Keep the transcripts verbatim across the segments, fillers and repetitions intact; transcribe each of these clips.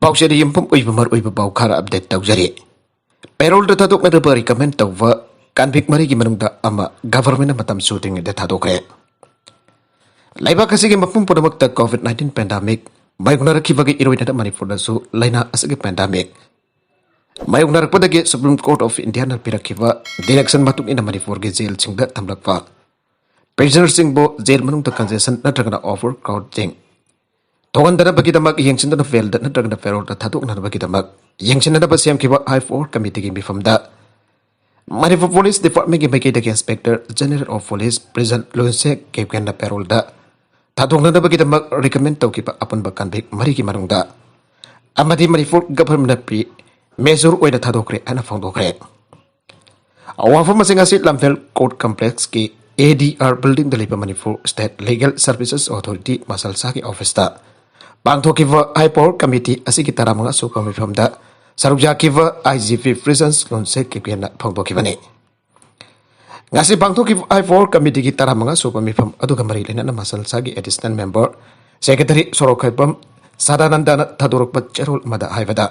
ꯄꯥꯎꯆꯦꯗ ꯌꯨꯝꯐꯝ ꯑꯣꯏꯕ ꯃꯔꯨꯑꯣꯏꯕ ꯄꯥꯎ ꯈꯔ ꯑꯞꯗꯦꯠ ꯇꯧꯖꯔꯤ꯫ ꯄꯦꯔꯣꯜꯗ ꯊꯥꯗꯣꯛꯅꯗꯕ ꯔꯤꯀꯃꯦꯟ ꯇꯧꯕ ꯀꯟꯚꯤꯛ ꯃꯔꯤꯒꯤ ꯃꯅꯨꯡꯗ ꯑꯃ ꯒꯚꯔꯟꯃꯦꯟꯠꯅ ꯃꯇꯝ ꯁꯨꯗ꯭ꯔꯤꯉꯩꯗ ꯊꯥꯗꯣꯛꯈ꯭ꯔꯦ꯫ ꯂꯩꯕꯥꯛ ꯑꯁꯤꯒꯤ ꯃꯐꯝ ꯄꯨꯝꯅꯃꯛꯇ ꯀꯣꯚꯤꯗ ꯅꯥꯏꯟꯇꯤꯟ ꯄꯦꯟꯗꯥꯃꯤꯛ ꯃꯥꯌꯣꯛꯅꯔꯛꯈꯤꯕꯒꯤ ꯏꯔꯣꯏꯅꯅ ꯃꯅꯤꯄꯨꯔꯗꯁꯨ ꯂꯥꯏꯅꯥ ꯑꯁꯤꯒꯤ ꯄꯦꯟꯗꯥꯃꯤꯛ ꯃꯥꯌꯣꯛꯅꯔꯛꯄꯗꯒꯤ ꯁꯨꯄ꯭ꯔꯤꯝ ꯀꯣꯔꯠ ꯑꯣꯐ ꯏꯟꯗꯤꯌꯥꯅ ꯄꯤꯔꯛꯈꯤꯕ ꯗꯤꯔꯦꯛꯁꯟ ꯃꯇꯨꯡ ꯏꯟꯅ ꯃꯅꯤꯄꯨꯔꯒꯤ ꯖꯦꯜꯁꯤꯡꯗ ꯊꯝꯂꯛꯄ ꯄ꯭ꯔꯤꯖꯅꯔꯁꯤꯡꯕꯨ ꯖꯦꯜ ꯃꯅꯨꯡꯗ ꯀꯟꯖꯦꯁꯟ ꯅꯠꯇ꯭ꯔꯒꯅ ꯑꯣꯚꯔ ꯀ꯭ꯔꯥꯎꯗꯤꯡ ꯊꯣꯛꯍꯟꯗꯅꯕꯒꯤꯗꯃꯛ ꯌꯦꯡꯁꯤꯟꯗꯨꯅ ꯕꯦꯜꯗ ꯅꯠꯇ꯭ꯔꯒꯅ ꯄꯦꯔꯣꯜꯗ ꯊꯥꯗꯣꯛꯅꯅꯕꯒꯤꯗꯃꯛ ꯌꯦꯡꯁꯤꯟꯅꯅꯕ ꯁꯦꯝꯈꯤꯕ ꯍꯥꯏ ꯄꯋꯔ ꯀꯃꯤꯇꯤꯒꯤ ꯃꯤꯐꯝꯗ ꯃꯅꯤꯄꯨꯔ ꯄꯨꯂꯤꯁ ꯗꯤꯄꯥꯔꯠꯃꯦꯟꯠꯀꯤ ꯃꯥꯏꯀꯩꯗꯒꯤ inspector general of police prison ꯂꯨꯟꯁꯦ ꯀꯦꯞꯀꯦꯟꯅ ꯄꯦꯔꯣꯜꯗ ꯊꯥꯗꯣꯛꯅꯅꯕꯒꯤꯗꯃꯛ ꯔꯤꯀꯃꯦꯟ ꯇꯧꯈꯤꯕ ꯑꯄꯨꯟꯕ ꯀꯟꯚꯤꯛ ꯃꯔꯤꯒꯤ ꯃꯅꯨꯡꯗ ꯑꯃꯗꯤ ꯃꯅꯤꯄꯨꯔ ꯒꯚꯔꯟꯃꯦꯟꯠꯅ ꯄ꯭ꯔꯤ ꯃꯦꯖꯣꯔ ꯑꯣꯏꯅ ꯊꯥꯗꯣꯛꯈ꯭ꯔꯦ ꯍꯥꯏꯅ ꯐꯣꯡꯗꯣꯛꯈ꯭ꯔꯦ꯫ ꯋꯥꯐꯝ ꯑꯁꯤ ꯉꯁꯤ ꯂꯝꯐꯦꯜ ꯀꯣꯔꯠ ꯀꯝꯄ꯭ꯂꯦꯛꯁꯀꯤ ꯑꯦ ꯗꯤ ꯑꯥꯔ ꯕꯤꯜꯗꯤꯡꯗ ꯂꯩꯕ Manipur state legal services authority ꯃꯁꯜꯁꯥꯒꯤ ꯑꯣꯐꯤꯁꯇ ꯄꯥꯡꯊꯣꯛꯈꯤꯕ ꯍꯥꯏ ꯄꯋꯔ ꯀꯃꯤꯇꯤ ꯑꯁꯤꯒꯤ ꯇꯔꯥꯃꯉꯥ ꯁꯨꯕ ꯃꯤꯐꯝꯗ ꯁꯔꯨꯛ ꯌꯥꯈꯤꯕ ꯑꯥꯏ ꯖꯤ ꯄꯤ ꯄ꯭ꯔꯤꯖꯟꯁ ꯂꯨꯟꯁꯦ ꯀꯦꯞꯀꯦꯟꯅ ꯐꯣꯡꯗꯣꯛꯈꯤꯕꯅꯤ꯫ ꯉꯁꯤ ꯄꯥꯡꯊꯣꯛꯈꯤꯕ ꯍꯥꯏ ꯄꯋꯔ ꯀꯃꯤꯇꯤꯒꯤ ꯇꯔꯥꯃꯉꯥ ꯁꯨꯕ ꯃꯤꯐꯝ ꯑꯗꯨꯒ ꯃꯔꯤ ꯂꯩꯅꯅ ꯃꯁꯜꯁꯥꯒꯤ ꯑꯦꯗꯤꯁꯅꯦꯜ ꯃꯦꯝꯕꯔ ꯁꯦꯀ꯭ꯔꯦꯇꯔꯤ ꯁꯣꯔꯣꯛꯈꯥꯏꯕꯝ ꯁꯗꯥꯅꯟꯗꯅ ꯊꯥꯗꯣꯔꯛꯄ ꯆꯦꯔꯣꯜ ꯑꯃꯗ ꯍꯥꯏꯕꯗ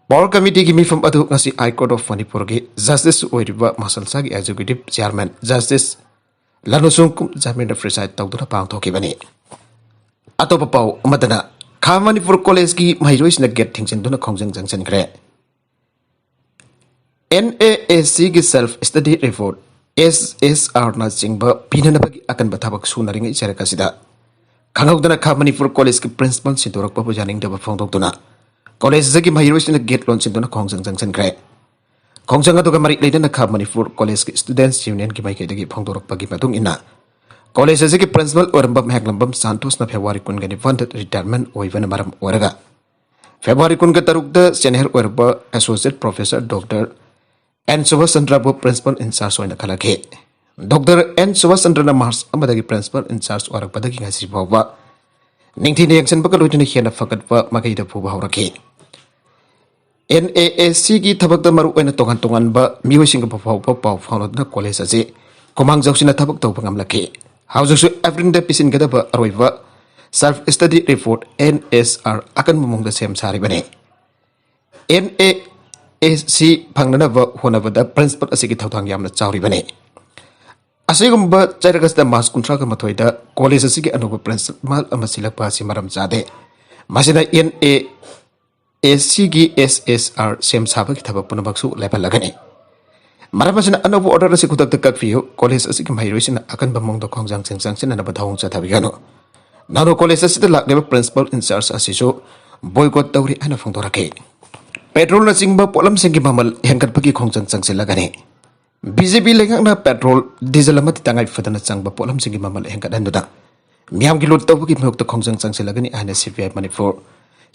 ꯄꯋꯔ ꯀꯃꯤꯇꯤꯒꯤ ꯃꯤꯐꯝ ꯑꯗꯨ ꯉꯁꯤ ꯍꯥꯏ ꯀꯣꯔꯠ ꯑꯣꯐ ꯃꯅꯤꯄꯨꯔꯒꯤ ꯖꯁꯇꯤꯁ ꯑꯣꯏꯔꯤꯕ ꯃꯁꯜꯁꯥꯒꯤ ꯑꯦꯛꯖꯤꯀ꯭ꯌꯨꯇꯤꯚ ꯆꯤꯌꯥꯔꯃꯦꯟ ꯖꯁꯇꯤꯁ ꯂꯅꯨꯁꯨꯡꯀꯨꯝ ꯖꯥꯃꯤꯔꯅ ꯄ꯭ꯔꯤꯁꯥꯏꯗ ꯇꯧꯗꯨꯅ ꯄꯥꯡꯊꯣꯛꯈꯤꯕꯅꯤ꯫ ꯑꯇꯣꯞꯄ ꯄꯥꯎ ꯑꯃꯗꯅ ꯈꯥ ꯃꯅꯤꯄꯨꯔ ꯀꯣꯂꯦꯖꯀꯤ ꯃꯍꯩꯔꯣꯏꯁꯤꯡꯅ ꯒꯦꯠ ꯊꯤꯡꯖꯤꯟꯗꯨꯅ ꯈꯣꯡꯖꯪ ꯆꯪꯁꯤꯟꯈ꯭ꯔꯦ꯫ ꯑꯦꯟ ꯑꯦ ꯑꯦꯁ ꯁꯤꯒꯤ ꯁꯦꯜꯐ ꯁ꯭ꯇꯗꯤ ꯔꯤꯄꯣꯔꯠ, ꯑꯦꯁ ꯑꯦꯁ ꯑꯥꯔꯅ ꯆꯤꯡꯕ ꯄꯤꯅꯅꯕꯒꯤ ꯑꯀꯟꯕ ꯊꯕꯛ ꯁꯨꯅꯔꯤꯉꯩ ꯆꯔꯛ ꯑꯁꯤꯗ ꯈꯪꯍꯧꯗꯅ ꯈꯥ ꯃꯅꯤꯄꯨꯔ ꯀꯣꯂꯦꯖꯀꯤ ꯄ꯭ꯔꯤꯟꯁꯤꯄꯥꯜ ꯁꯤꯟꯗꯣꯔꯛꯄꯕꯨ ꯌꯥꯅꯤꯡꯗꯕ ꯐꯣꯡꯗꯣꯛꯇꯨꯅ ꯀꯣꯂꯦꯖ ꯑꯁꯤꯒꯤ ꯃꯍꯩꯔꯣꯏꯁꯤꯡꯅ ꯒꯦꯠ ꯂꯣꯟꯁꯤꯟꯗꯨꯅ ꯈꯣꯡꯖꯪ ꯆꯪꯁꯤꯟꯈ꯭ꯔꯦ꯫ ꯈꯣꯡꯖꯪ ꯑꯗꯨꯒ ꯃꯔꯤ ꯂꯩꯅꯅ ꯈꯥ ꯃꯅꯤꯄꯨꯔ ꯀꯣꯂꯦꯖꯀꯤ ꯁ꯭ꯇꯨꯗꯦꯟꯠꯁ ꯌꯨꯅꯤꯌꯟꯒꯤ ꯃꯥꯏꯀꯩꯗꯒꯤ ꯐꯣꯡꯗꯣꯔꯛꯄꯒꯤ ꯃꯇꯨꯡ ꯏꯟꯅ ꯀꯣꯂꯦꯖ ꯑꯁꯤꯒꯤ ꯄ꯭ꯔꯤꯟꯁꯤꯄꯥꯜ ꯑꯣꯏꯔꯝꯕ ꯃꯍꯦꯛꯂꯝꯕꯝ ꯁꯥꯟꯇꯣꯁꯅ ꯐꯦꯕ꯭ꯔꯨꯋꯥꯔꯤ ꯀꯨꯟꯒ ꯅꯤꯄꯥꯟꯗ ꯔꯤꯇꯥꯌꯔꯃꯦꯟꯠ ꯑꯣꯏꯕꯅ ꯃꯔꯝ ꯑꯣꯏꯔꯒ ꯐꯦꯕ꯭ꯔꯨꯋꯥꯔꯤ ꯀꯨꯟꯒ ꯇꯔꯨꯛꯇ ꯁꯦꯅꯤꯌꯔ ꯑꯣꯏꯔꯕ ꯑꯦꯁꯣꯁꯤꯌꯦꯠ ꯄ꯭ꯔꯣꯐꯦꯁꯔ ꯗꯣꯛꯇꯔ ꯑꯦꯟ ꯁꯨꯕꯥꯁ ꯆꯟꯗ꯭ꯔꯕꯨ ꯄ꯭ꯔꯤꯟꯁꯤꯄꯥꯜ ꯏꯟꯆꯥꯔꯖ ꯑꯣꯏꯅ ꯈꯜꯂꯛꯈꯤ꯫ ꯗꯣꯛꯇꯔ ꯑꯦꯟ ꯁꯨꯕꯥꯁ ꯆꯟꯗ꯭ꯔꯅ ꯃꯥꯔꯆ ꯑꯃꯗꯒꯤ ꯄ꯭ꯔꯤꯟꯁꯤꯄꯥꯜ ꯏꯟꯆꯥꯔꯖ ꯑꯣꯏꯔꯛꯄꯗꯒꯤ ꯉꯁꯤ ꯐꯥꯎꯕ ꯅꯤꯡꯊꯤꯅ ꯌꯦꯡꯁꯤꯟꯕꯒ ꯂꯣꯏꯅꯅ ꯍꯦꯟꯅ ꯐꯒꯠꯄ ꯃꯥꯏꯀꯩꯗ ꯄꯨꯕ ꯍꯧꯔꯛꯈꯤ꯫ ꯑꯦꯟ ꯑꯦ ꯑꯦꯁ ꯁꯤꯒꯤ ꯊꯕꯛꯇ ꯃꯔꯨꯑꯣꯏꯅ ꯇꯣꯉꯥꯟ ꯇꯣꯉꯥꯟꯕ ꯃꯤꯑꯣꯏꯁꯤꯡꯒ ꯐꯥꯎꯕ ꯄꯥꯎ ꯐꯥꯎꯅꯗꯨꯅ ꯀꯣꯂꯦꯖ ꯑꯁꯤ ꯈꯨꯃꯥꯡ ꯆꯥꯎꯁꯤꯟꯅ ꯊꯕꯛ ꯇꯧꯕ ꯉꯝꯂꯛꯈꯤ꯫ ꯍꯧꯖꯤꯛꯁꯨ ꯑꯦꯄ꯭ꯔꯤꯜꯗ ꯄꯤꯁꯤꯟꯒꯗꯕ ꯑꯔꯣꯏꯕ Self Study Report, N S R, ꯑꯀꯟꯕ ꯃꯑꯣꯡꯗ ꯁꯦꯝ ꯁꯥꯔꯤꯕꯅꯤ꯫ N A S ꯐꯪꯅꯅꯕ ꯍꯣꯠꯅꯕꯗ principal ꯑꯁꯤꯒꯤ ꯊꯧꯗꯥꯡ ꯌꯥꯝꯅ ꯆꯥꯎꯔꯤꯕꯅꯤ꯫ ꯑꯁꯤꯒꯨꯝꯕ ꯆꯩꯔꯛ ꯑꯁꯤꯗ March ꯀꯨꯟꯊ꯭ꯔꯥꯒ ꯃꯥꯊꯣꯏꯗ college ꯑꯁꯤꯒꯤ ꯑꯅꯧꯕ principal ꯑꯃ ꯁꯤꯜꯂꯛꯄ ꯑꯁꯤ ꯃꯔꯝ ꯆꯥꯗꯦ꯫ ꯃꯁꯤꯅ N A S ꯒꯤ S S R ꯁꯦꯝ ꯁꯥꯕꯒꯤ ꯊꯕꯛ ꯄꯨꯝꯅꯃꯛꯁꯨ ꯂꯦꯞꯍꯜꯂꯒꯅꯤ꯫ ꯃꯔꯝ ꯑꯁꯤꯅ ꯑꯅꯧꯕ order ꯑꯁꯤ ꯈꯨꯗꯛꯇ ꯀꯛꯄꯤꯌꯨ꯫ College ꯑꯁꯤꯒꯤ ꯃꯍꯩꯔꯣꯏꯁꯤꯡꯅ ꯑꯀꯟꯕ ꯃꯑꯣꯡꯗ ꯈꯣꯡꯖꯪꯁꯤꯡ ꯆꯪꯁꯤꯟꯅꯅꯕ ꯊꯧꯑꯣꯡ ꯆꯠꯊꯕꯤꯒꯅꯨ꯫ ꯅꯍꯥꯛꯅ college ꯑꯁꯤꯗ ꯂꯥꯛꯂꯤꯕ principal in charge ꯑꯁꯤꯁꯨ boycott ꯇꯧꯔꯤ ꯍꯥꯏꯅ ꯐꯣꯡꯗꯣꯔꯛꯈꯤ꯫ Petrolꯅꯆꯤꯡꯕ ꯄꯣꯠꯂꯝꯁꯤꯡꯒꯤ ꯃꯃꯜ ꯍꯦꯟꯒꯠꯄꯒꯤ ꯈꯣꯡꯖꯪ ꯆꯪꯁꯤꯜꯂꯒꯅꯤ꯫ B J P ꯂꯩꯉꯥꯛꯅ petrol, diesel ꯑꯃꯗꯤ ꯇꯉꯥꯏ ꯐꯗꯅ ꯆꯪꯕ ꯄꯣꯠꯂꯝꯁꯤꯡꯒꯤ ꯃꯃꯜ ꯍꯦꯟꯒꯠꯍꯟꯗꯨꯅ ꯃꯤꯌꯥꯝꯒꯤ ꯂꯨꯠ ꯇꯧꯕꯒꯤ ꯃꯥꯌꯣꯛꯇ ꯈꯣꯡꯖꯪ ꯆꯪꯁꯤꯜꯂꯒꯅꯤ ꯍꯥꯏꯅ C P I Manipur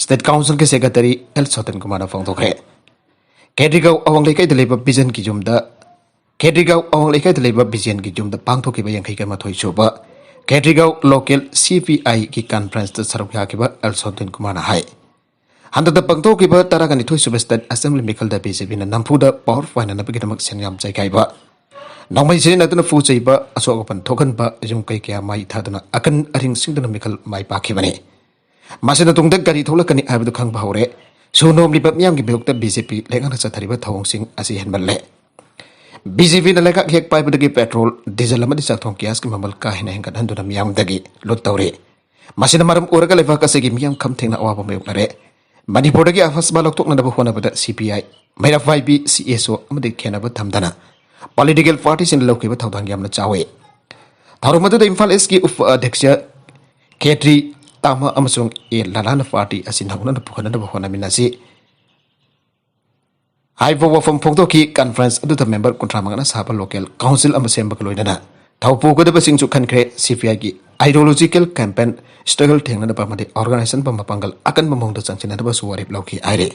state councilꯒꯤ secretary L ꯁꯣꯇꯟ ꯀꯨꯃꯥꯔꯅ ꯐꯣꯡꯗꯣꯛꯈ꯭ꯔꯦ꯫ ꯈꯦꯇ꯭ꯔꯤꯒꯥꯎ ꯑꯋꯥꯡ ꯂꯩꯀꯥꯏꯗ ꯂꯩꯕ ꯕꯤꯖꯟꯒꯤ ꯌꯨꯝꯗ, ꯈꯦꯇ꯭ꯔꯤꯒꯥꯎ ꯑꯋꯥꯡ ꯂꯩꯀꯥꯏꯗ ꯂꯩꯕ ꯕꯤꯖꯟꯒꯤ ꯌꯨꯝꯗ ꯄꯥꯡꯊꯣꯛꯈꯤꯕ ꯌꯥꯡꯈꯩꯒ ꯃꯥꯊꯣꯏ ꯁꯨꯕ ꯈꯦꯇ꯭ꯔꯤꯒꯥꯎ local C P Iꯒꯤ conferenceꯇ ꯁꯔꯨꯛ ꯌꯥꯈꯤꯕ L ꯁꯣꯇꯟ ꯀꯨꯃꯥꯔꯅ ꯍꯥꯏ, ꯍꯟꯗꯛꯇ ꯄꯥꯡꯊꯣꯛꯈꯤꯕ ꯇꯔꯥꯒ ꯅꯤꯊꯣꯏ ꯁꯨꯕ state assembly ꯃꯤꯈꯜꯗ B J Pꯅ ꯅꯝꯐꯨꯗ power ꯄꯥꯏꯅꯅꯕꯒꯤꯗꯃꯛ ꯁꯦꯟꯌꯥꯝ ꯆꯥꯏꯈꯥꯏꯕ, ꯅꯣꯡꯃꯩ ꯁꯤꯖꯤꯟꯅꯗꯨꯅ ꯐꯨ ꯆꯩꯕ, ꯑꯁꯣꯛ ꯑꯄꯟ ꯊꯣꯛꯍꯟꯕ, ꯌꯨꯝ ꯀꯩ ꯀꯌꯥ ꯃꯩ ꯊꯥꯗꯨꯅ ꯑꯀꯟ ꯑꯔꯤꯡ ꯁꯤꯡꯗꯨꯅ ꯃꯤꯈꯜ ꯃꯥꯏ ꯄꯥꯛꯈꯤꯕꯅꯤ꯫ ꯃꯁꯤꯅ ꯇꯨꯡꯗ ꯀꯔꯤ ꯊꯣꯛꯂꯛꯀꯅꯤ ꯍꯥꯏꯕꯗꯨ ꯈꯪꯕ ꯍꯧꯔꯦ꯫ ꯁꯨ ꯅꯣꯝꯂꯤꯕ ꯃꯤꯌꯥꯝꯒꯤ ꯃꯥꯌꯣꯛꯇ B J P ꯂꯩꯉꯥꯛꯅ ꯆꯠꯊꯔꯤꯕ ꯊꯧꯑꯣꯡꯁꯤꯡ ꯑꯁꯤ ꯍꯦꯟꯃꯜꯂꯦ꯫ B J Pꯅ ꯂꯩꯉꯥꯛ ꯍꯦꯛ ꯄꯥꯏꯕꯗꯒꯤ petrol, diesel ꯑꯃꯗꯤ ꯆꯥꯛꯊꯣꯡ gasꯀꯤ ꯃꯃꯜ ꯀꯥ ꯍꯦꯟꯅ ꯍꯦꯟꯒꯠꯍꯟꯗꯨꯅ ꯃꯤꯌꯥꯝꯗꯒꯤ ꯂꯨꯠ ꯇꯧꯔꯤ꯫ ꯃꯁꯤꯅ ꯃꯔꯝ ꯑꯣꯏꯔꯒ ꯂꯩꯕꯥꯛ ꯑꯁꯤꯒꯤ ꯃꯤꯌꯥꯝ ꯈꯝ ꯊꯦꯡꯅ ꯑꯋꯥꯕ ꯃꯥꯌꯣꯛꯅꯔꯦ꯫ ꯃꯅꯤꯄꯨꯔꯗꯒꯤ ꯑꯐꯁꯃꯥ ꯂꯧꯊꯣꯛꯅꯅꯕ ꯍꯣꯠꯅꯕꯗ C P I, ꯃꯩꯔꯥ ꯄꯥꯏꯕꯤ C S O ꯑꯃꯗꯤ ꯈꯦꯟꯅꯕ ꯊꯝꯗꯅ political partyꯁꯤꯡꯅ ꯂꯧꯈꯤꯕ ꯊꯧꯗꯥꯡ ꯌꯥꯝꯅ ꯆꯥꯎꯏ꯫ ꯊꯧꯔꯝ ꯑꯗꯨꯗ ꯏꯝꯐꯥꯜ Eastꯀꯤ ꯎꯄ ꯑꯗ꯭ꯌꯛꯁ ꯈꯦꯇ꯭ꯔꯤ ꯇꯥꯃ ꯑꯃꯁꯨꯡ A ꯂꯥꯂꯥꯅ party ꯑꯁꯤ ꯅꯧꯍꯧꯅꯅ ꯄꯨꯈꯠꯅꯅꯕ ꯍꯣꯠꯅꯃꯤꯟꯅꯁꯤ ꯍꯥꯏꯕ ꯋꯥꯐꯝ ꯐꯣꯡꯗꯣꯛꯈꯤ꯫ Conference ꯑꯗꯨꯗ member ꯀꯨꯟꯊ꯭ꯔꯥ ꯃꯉꯥꯅ ꯁꯥꯕ local council ꯑꯃ ꯁꯦꯝꯕꯒ ꯂꯣꯏꯅꯅ ꯊꯧ ꯄꯨꯒꯗꯕꯁꯤꯡꯁꯨ ꯈꯟꯈ꯭ꯔꯦ꯫ C P Iꯒꯤ ideological campaign struggle ꯊꯦꯡꯅꯅꯕ ꯑꯃꯗꯤ organization ꯄꯨꯝꯕ ꯃꯄꯥꯡꯒꯜ ꯑꯀꯟꯕ ꯃꯑꯣꯡꯗ ꯆꯪꯁꯤꯟꯅꯅꯕꯁꯨ ꯋꯥꯔꯦꯞ ꯂꯧꯈꯤ ꯍꯥꯏꯔꯤ꯫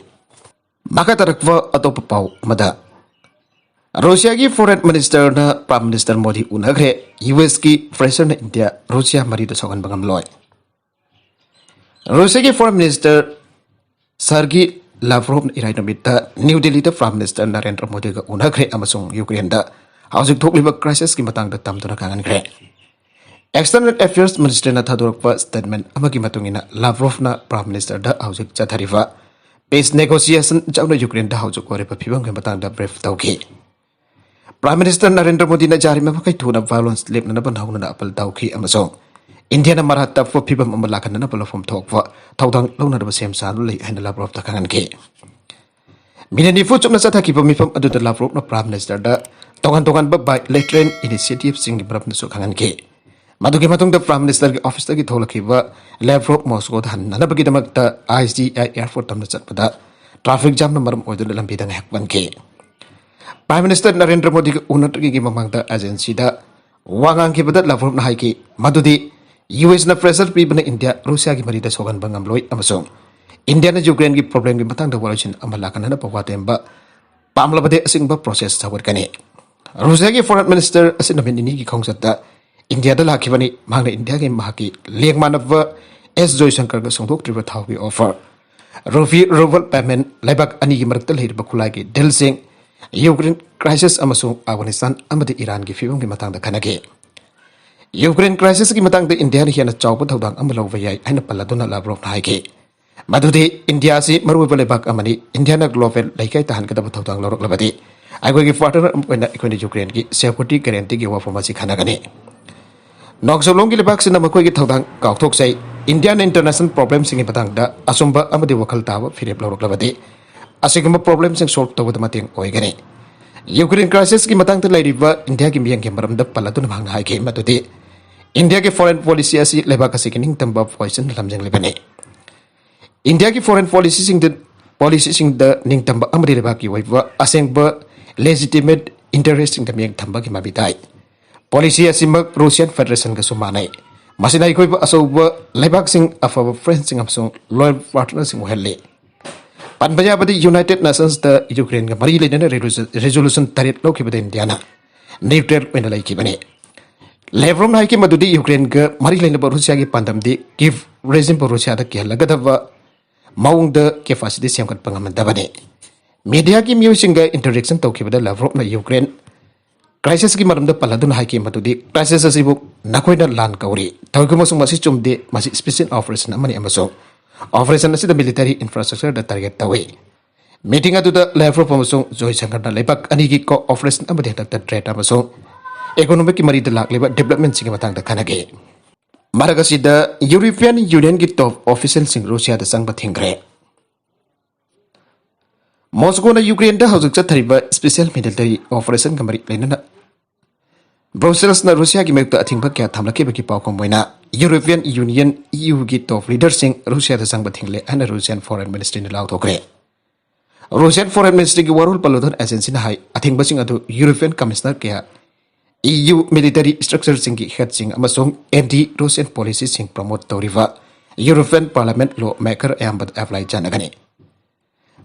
ꯃꯈꯥ ꯇꯥꯔꯛꯄ ꯑꯇꯣꯞꯄ ꯄꯥꯎ ꯑꯃꯗ, ꯔꯨꯁꯤꯌꯥꯒꯤ foreign ministerꯅ Prime Minister ꯃꯣꯗꯤ ꯎꯅꯈ꯭ꯔꯦ꯫ U Sꯀꯤ pressureꯅ ꯏꯟꯗꯤꯌꯥ ꯔꯨꯁꯤꯌꯥ ꯃꯔꯤꯗ ꯁꯣꯛꯍꯟꯕ ꯉꯝꯂꯣꯏ꯫ ꯔꯨꯁꯤꯌꯥꯒꯤ foreign minister Sergei Lavrovꯅ ꯏꯔꯥꯏ ꯅꯨꯃꯤꯠꯇ ꯅ꯭ꯌꯨ ꯗꯤꯜꯂꯤꯗ Prime Minister ꯅꯔꯦꯟꯗ꯭ꯔ ꯃꯣꯗꯤꯒ ꯎꯅꯈ꯭ꯔꯦ ꯑꯃꯁꯨꯡ ꯌꯨꯀ꯭ꯔꯦꯟꯗ ꯍꯧꯖꯤꯛ ꯊꯣꯛꯂꯤꯕ crisisꯀꯤ ꯃꯇꯥꯡꯗ ꯇꯝꯗꯨꯅ ꯉꯥꯡꯍꯟꯈ꯭ꯔꯦ꯫ External Affairs Ministryꯅ ꯊꯥꯗꯣꯔꯛꯄ statement ꯑꯃꯒꯤ ꯃꯇꯨꯡ ꯏꯟꯅ, ꯂꯥꯚ꯭ꯔꯣꯚꯅ Prime Ministerꯗ ꯍꯧꯖꯤꯛ ꯆꯠꯊꯔꯤꯕ peace negotiation ꯆꯥꯎꯅ ꯌꯨꯀ꯭ꯔꯦꯟꯗ ꯍꯧꯖꯤꯛ ꯑꯣꯏꯔꯤꯕ ꯐꯤꯕꯝꯒꯤ ꯃꯇꯥꯡꯗ brief ꯇꯧꯈꯤ꯫ Prime Minister ꯅꯔꯦꯟꯗ꯭ꯔ ꯃꯣꯗꯤꯅ ꯌꯥꯔꯤꯕ ꯃꯈꯩ ꯊꯨꯅ violence ꯂꯦꯞꯅꯅꯕ ꯅꯧꯍꯧꯅꯅ appeal ꯇꯧꯈꯤ ꯑꯃꯁꯨꯡ ꯏꯟꯗꯤꯌꯥꯅ ꯃꯔꯥ ꯇꯞꯄ ꯐꯤꯕꯝ ꯑꯃ ꯂꯥꯛꯍꯟꯅꯅꯕ ꯂꯧꯐꯝ ꯊꯣꯛꯄ ꯊꯧꯗꯥꯡ ꯂꯧꯅꯅꯕ ꯁꯦꯝ ꯁꯥꯗꯨꯅ ꯂꯩ ꯍꯥꯏꯅ ꯂꯥꯚ꯭ꯔꯣꯚꯇ ꯈꯪꯍꯟꯈꯤ꯫ ꯃꯤꯅꯤꯠ ꯅꯤꯐꯨ ꯆꯨꯞꯅ ꯆꯠꯊꯈꯤꯕ ꯃꯤꯐꯝ ꯑꯗꯨꯗ ꯂꯥꯚ꯭ꯔꯣꯚꯅ Prime Ministerꯗ ꯇꯣꯉꯥꯟ ꯇꯣꯉꯥꯟꯕ bilateral initiativeꯁꯤꯡꯒꯤ ꯃꯔꯝꯗꯁꯨ ꯈꯪꯍꯟꯈꯤ꯫ ꯃꯗꯨꯒꯤ ꯃꯇꯨꯡꯗ Prime Ministerꯒꯤ officeꯇꯒꯤ ꯊꯣꯛꯂꯛꯈꯤꯕ ꯂꯥꯚ꯭ꯔꯣꯚ ꯃꯣꯁꯀꯣꯗ ꯍꯟꯅꯅꯕꯒꯤꯗꯃꯛꯇ IGI airport ꯇꯝꯅ ꯆꯠꯄꯗ traffic jamꯅ ꯃꯔꯝ ꯑꯣꯏꯗꯨꯅ ꯂꯝꯕꯤꯗ ꯉꯥꯏꯍꯥꯛ ꯄꯟꯈꯤ꯫ Prime Minister ꯅꯔꯦꯟꯗ꯭ꯔ ꯃꯣꯗꯤꯒ ꯎꯅꯗ꯭ꯔꯤꯉꯩꯒꯤ ꯃꯃꯥꯡꯗ agencyꯗ ꯋꯥ ꯉꯥꯡꯈꯤꯕꯗ ꯂꯥꯚ꯭ꯔꯣꯚꯅ ꯍꯥꯏꯈꯤ ꯃꯗꯨꯗꯤ USꯅ pressure ꯄꯤꯕꯅ ꯏꯟꯗꯤꯌꯥ ꯔꯨꯁꯤꯌꯥꯒꯤ ꯃꯔꯤꯗ ꯁꯣꯛꯍꯟꯕ ꯉꯝꯂꯣꯏ ꯑꯃꯁꯨꯡ ꯏꯟꯗꯤꯌꯥꯅ ꯌꯨꯀ꯭ꯔꯦꯟꯒꯤ problemꯒꯤ ꯃꯇꯥꯡꯗ ꯋꯥꯔꯣꯏꯁꯤꯟ ꯑꯃ ꯂꯥꯛꯍꯟꯅꯅꯕ ꯋꯥ ꯇꯦꯝꯕ ꯄꯥꯝꯂꯕꯗꯤ ꯑꯁꯤꯒꯨꯝꯕ process ꯁꯧꯒꯠꯀꯅꯤ꯫ ꯔꯨꯁꯤꯌꯥꯒꯤ Foreign Minister ꯑꯁꯤ ꯅꯨꯃꯤꯠ ꯅꯤꯅꯤꯒꯤ ꯈꯣꯡꯆꯠꯇ ꯏꯟꯗꯤꯌꯥꯗ ꯂꯥꯛꯈꯤꯕꯅꯤ꯫ ꯃꯍꯥꯛꯅ ꯏꯟꯗꯤꯌꯥꯒꯤ ꯃꯍꯥꯛꯀꯤ ꯂꯦꯡꯃꯥꯟꯅꯕ ꯑꯦꯁ ꯖꯣꯏꯁꯪꯀꯔꯒ ꯁꯣꯡꯗꯣꯛꯇ꯭ꯔꯤꯕ ꯊꯥꯎꯒꯤ offer, rupee ruble payment, ꯂꯩꯕꯥꯛ ꯑꯅꯤꯒꯤ ꯃꯔꯛꯇ ꯂꯩꯔꯤꯕ ꯈꯨꯠꯂꯥꯏꯒꯤ dealꯁꯤꯡ, ꯌꯨꯀ꯭ꯔꯦꯟ crisis ꯑꯃꯁꯨꯡ ꯑꯐꯒꯥꯅꯤꯁꯇꯥꯟ ꯑꯃꯗꯤ ꯏꯔꯥꯟꯒꯤ ꯐꯤꯕꯝꯒꯤ ꯃꯇꯥꯡꯗ ꯈꯟꯅꯈꯤ꯫ ꯌꯨꯀ꯭ꯔꯦꯟ crisisꯀꯤ ꯃꯇꯥꯡꯗ ꯏꯟꯗꯤꯌꯥꯅ ꯍꯦꯟꯅ ꯆꯥꯎꯕ ꯊꯧꯗꯥꯡ ꯑꯃ ꯂꯧꯕ ꯌꯥꯏ ꯍꯥꯏꯅ ꯄꯜꯂꯗꯨꯅ ꯂꯥꯚ꯭ꯔꯣꯚꯅ ꯍꯥꯏꯈꯤ ꯃꯗꯨꯗꯤ ꯏꯟꯗꯤꯌꯥ ꯑꯁꯤ ꯃꯔꯨꯑꯣꯏꯕ ꯂꯩꯕꯥꯛ ꯑꯃꯅꯤ꯫ ꯏꯟꯗꯤꯌꯥꯅ global ꯂꯩꯀꯥꯏ ꯇꯥꯍꯟꯒꯗꯕ ꯊꯧꯗꯥꯡ ꯂꯧꯔꯛꯂꯕꯗꯤ ꯑꯩꯈꯣꯏꯒꯤ partner ꯑꯃ ꯑꯣꯏꯅ ꯑꯩꯈꯣꯏꯅ ꯌꯨꯀ꯭ꯔꯦꯟꯒꯤ security guaranteeꯒꯤ ꯋꯥꯐꯝ ꯑꯁꯤ ꯈꯟꯅꯒꯅꯤ꯫ ꯅꯣꯡꯆꯨꯞꯂꯣꯝꯒꯤ ꯂꯩꯕꯥꯛꯁꯤꯡꯅ ꯃꯈꯣꯏꯒꯤ ꯊꯧꯗꯥꯡ ꯀꯥꯎꯊꯣꯛꯆꯩ꯫ ꯏꯟꯗꯤꯌꯥꯅ international problemꯁꯤꯡꯒꯤ ꯃꯇꯥꯡꯗ ꯑꯆꯨꯝꯕ ꯑꯃꯗꯤ ꯋꯥꯈꯜ ꯇꯥꯕ ꯐꯤꯔꯦꯞ ꯂꯧꯔꯛꯂꯕꯗꯤ ꯑꯁꯤꯒꯨꯝꯕ problemꯁꯤꯡ solve ꯇꯧꯕꯗ ꯃꯇꯦꯡ ꯑꯣꯏꯒꯅꯤ꯫ ꯌꯨꯀ꯭ꯔꯦꯟ crisisꯀꯤ ꯃꯇꯥꯡꯗ ꯂꯩꯔꯤꯕ ꯏꯟꯗꯤꯌꯥꯒꯤ ꯃꯤꯠꯌꯦꯡꯒꯤ ꯃꯔꯝꯗ ꯄꯜꯂꯗꯨꯅ ꯃꯍꯥꯛꯅ ꯍꯥꯏꯈꯤ ꯃꯗꯨꯗꯤ ꯏꯟꯗꯤꯌꯥꯒꯤ foreign policy ꯑꯁꯤ ꯂꯩꯕꯥꯛ ꯑꯁꯤꯒꯤ ꯅꯤꯡꯇꯝꯕ voiceꯅ ꯂꯝꯖꯤꯡꯂꯤꯕꯅꯤ꯫ ꯏꯟꯗꯤꯌꯥꯒꯤ foreign policyꯁꯤꯡꯗ policyꯁꯤꯡꯗ ꯅꯤꯡꯇꯝꯕ ꯑꯃꯗꯤ ꯂꯩꯕꯥꯛꯀꯤ ꯑꯣꯏꯕ ꯑꯁꯦꯡꯕ legitimate interestꯁꯤꯡꯗ ꯃꯤꯠꯌꯦꯡ ꯊꯝꯕꯒꯤ ꯃꯃꯤ ꯇꯥꯏ꯫ Policy ꯑꯁꯤꯃꯛ Russian Federationꯒꯁꯨ ꯃꯥꯟꯅꯩ꯫ ꯃꯁꯤꯅ ꯑꯩꯈꯣꯏꯕꯨ ꯑꯆꯧꯕ ꯂꯩꯕꯥꯛꯁꯤꯡ, ꯑꯐꯕ friendꯁꯤꯡ ꯑꯃꯁꯨꯡ loyal partnerꯁꯤꯡ ꯑꯣꯏꯍꯜꯂꯤ꯫ ꯄꯟꯕ ꯌꯥꯕꯗꯤ United Nationsꯇ ꯌꯨꯀ꯭ꯔꯦꯟꯒ ꯃꯔꯤ ꯂꯩꯅꯅ resolution resolution ꯇꯔꯦꯠ ꯂꯧꯈꯤꯕꯗ ꯏꯟꯗꯤꯌꯥꯅ neutral ꯑꯣꯏꯅ ꯂꯩꯈꯤꯕꯅꯤ꯫ ꯂꯦꯚ꯭ꯔꯣꯚꯅ ꯍꯥꯏꯈꯤ ꯃꯗꯨꯗꯤ ꯌꯨꯀ꯭ꯔꯦꯟꯒ ꯃꯔꯤ ꯂꯩꯅꯕ ꯔꯨꯁꯤꯌꯥꯒꯤ ꯄꯥꯟꯗꯝꯗꯤ Kyiv regimeꯕꯨ ꯔꯨꯁꯤꯌꯥꯗ ꯀꯤꯍꯜꯂꯒꯗꯕ ꯃꯑꯣꯡꯗ capacity ꯁꯦꯝꯒꯠꯄ ꯉꯝꯍꯟꯗꯕꯅꯤ꯫ Mediaꯒꯤ ꯃꯤꯑꯣꯏꯁꯤꯡꯒ interaction ꯇꯧꯈꯤꯕꯗ ꯂꯥꯚ꯭ꯔꯣꯚꯅ ꯌꯨꯀ꯭ꯔꯦꯟ crisisꯀꯤ ꯃꯔꯝꯗ ꯄꯜꯂꯗꯨꯅ ꯍꯥꯏꯈꯤ ꯃꯗꯨꯗꯤ crisis ꯑꯁꯤꯕꯨ ꯅꯈꯣꯏꯅ ꯂꯥꯟ ꯀꯧꯔꯤ꯫ ꯇꯧꯏꯒꯨꯝꯕꯁꯨꯡ ꯃꯁꯤ ꯆꯨꯝꯗꯦ, ꯃꯁꯤ special operation ꯑꯃꯅꯤ ꯑꯃꯁꯨꯡ operation ꯑꯁꯤꯗ military infrastructureꯗ target ꯇꯧꯏ꯫ Meeting ꯑꯗꯨꯗ Lavrov ꯑꯃꯁꯨꯡ ꯖꯣꯏꯁꯪꯀꯔꯅ ꯂꯩꯕꯥꯛ ꯑꯅꯤꯒꯤ cooperation ꯑꯃꯗꯤ ꯍꯟꯗꯛꯇ trade ꯑꯃꯁꯨꯡ economicꯀꯤ ꯃꯔꯤꯗ ꯂꯥꯛꯂꯤꯕ developmentꯁꯤꯡꯒꯤ ꯃꯇꯥꯡꯗ ꯈꯟꯅꯈꯤ꯫ ꯃꯔꯛ ꯑꯁꯤꯗ European Unionꯒꯤ top officialꯁꯤꯡ ꯔꯨꯁꯤꯌꯥꯗ ꯆꯪꯕ ꯊꯤꯡꯈ꯭ꯔꯦ꯫ ꯃꯣꯁꯀꯣꯅ ꯌꯨꯀ꯭ꯔꯦꯟꯗ ꯍꯧꯖꯤꯛ ꯆꯠꯊꯔꯤꯕ special military operationꯒ ꯃꯔꯤ ꯂꯩꯅꯅ ꯕ꯭ꯔꯨꯁꯦꯜꯁꯅ ꯔꯨꯁꯤꯌꯥꯒꯤ ꯃꯥꯌꯣꯛꯇ ꯑꯊꯤꯡꯕ ꯀꯌꯥ ꯊꯝꯂꯛꯈꯤꯕꯒꯤ ꯄꯥꯎꯈꯨꯝ ꯑꯣꯏꯅ European Union, EUꯒꯤ top leaderꯁꯤꯡ ꯔꯨꯁꯤꯌꯥꯗ ꯆꯪꯕ ꯊꯤꯡꯂꯦ ꯍꯥꯏꯅ Russian Foreign Ministryꯅ ꯂꯥꯎꯊꯣꯛꯈ꯭ꯔꯦ꯫ Russian Foreign Ministryꯒꯤ ꯋꯥꯔꯣꯜ ꯄꯜꯂꯨꯗꯨꯅ agencyꯅ ꯍꯥꯏ, ꯑꯊꯤꯡꯕꯁꯤꯡ ꯑꯗꯨ European Commissioner ꯀꯌꯥ, EU military structureꯁꯤꯡꯒꯤ headꯁꯤꯡ ꯑꯃꯁꯨꯡ anti-Russian policyꯁꯤꯡ promote ꯇꯧꯔꯤꯕ European Parliament lawmaker ꯑꯌꯥꯝꯕꯗ apply ꯆꯥꯟꯅꯒꯅꯤ꯫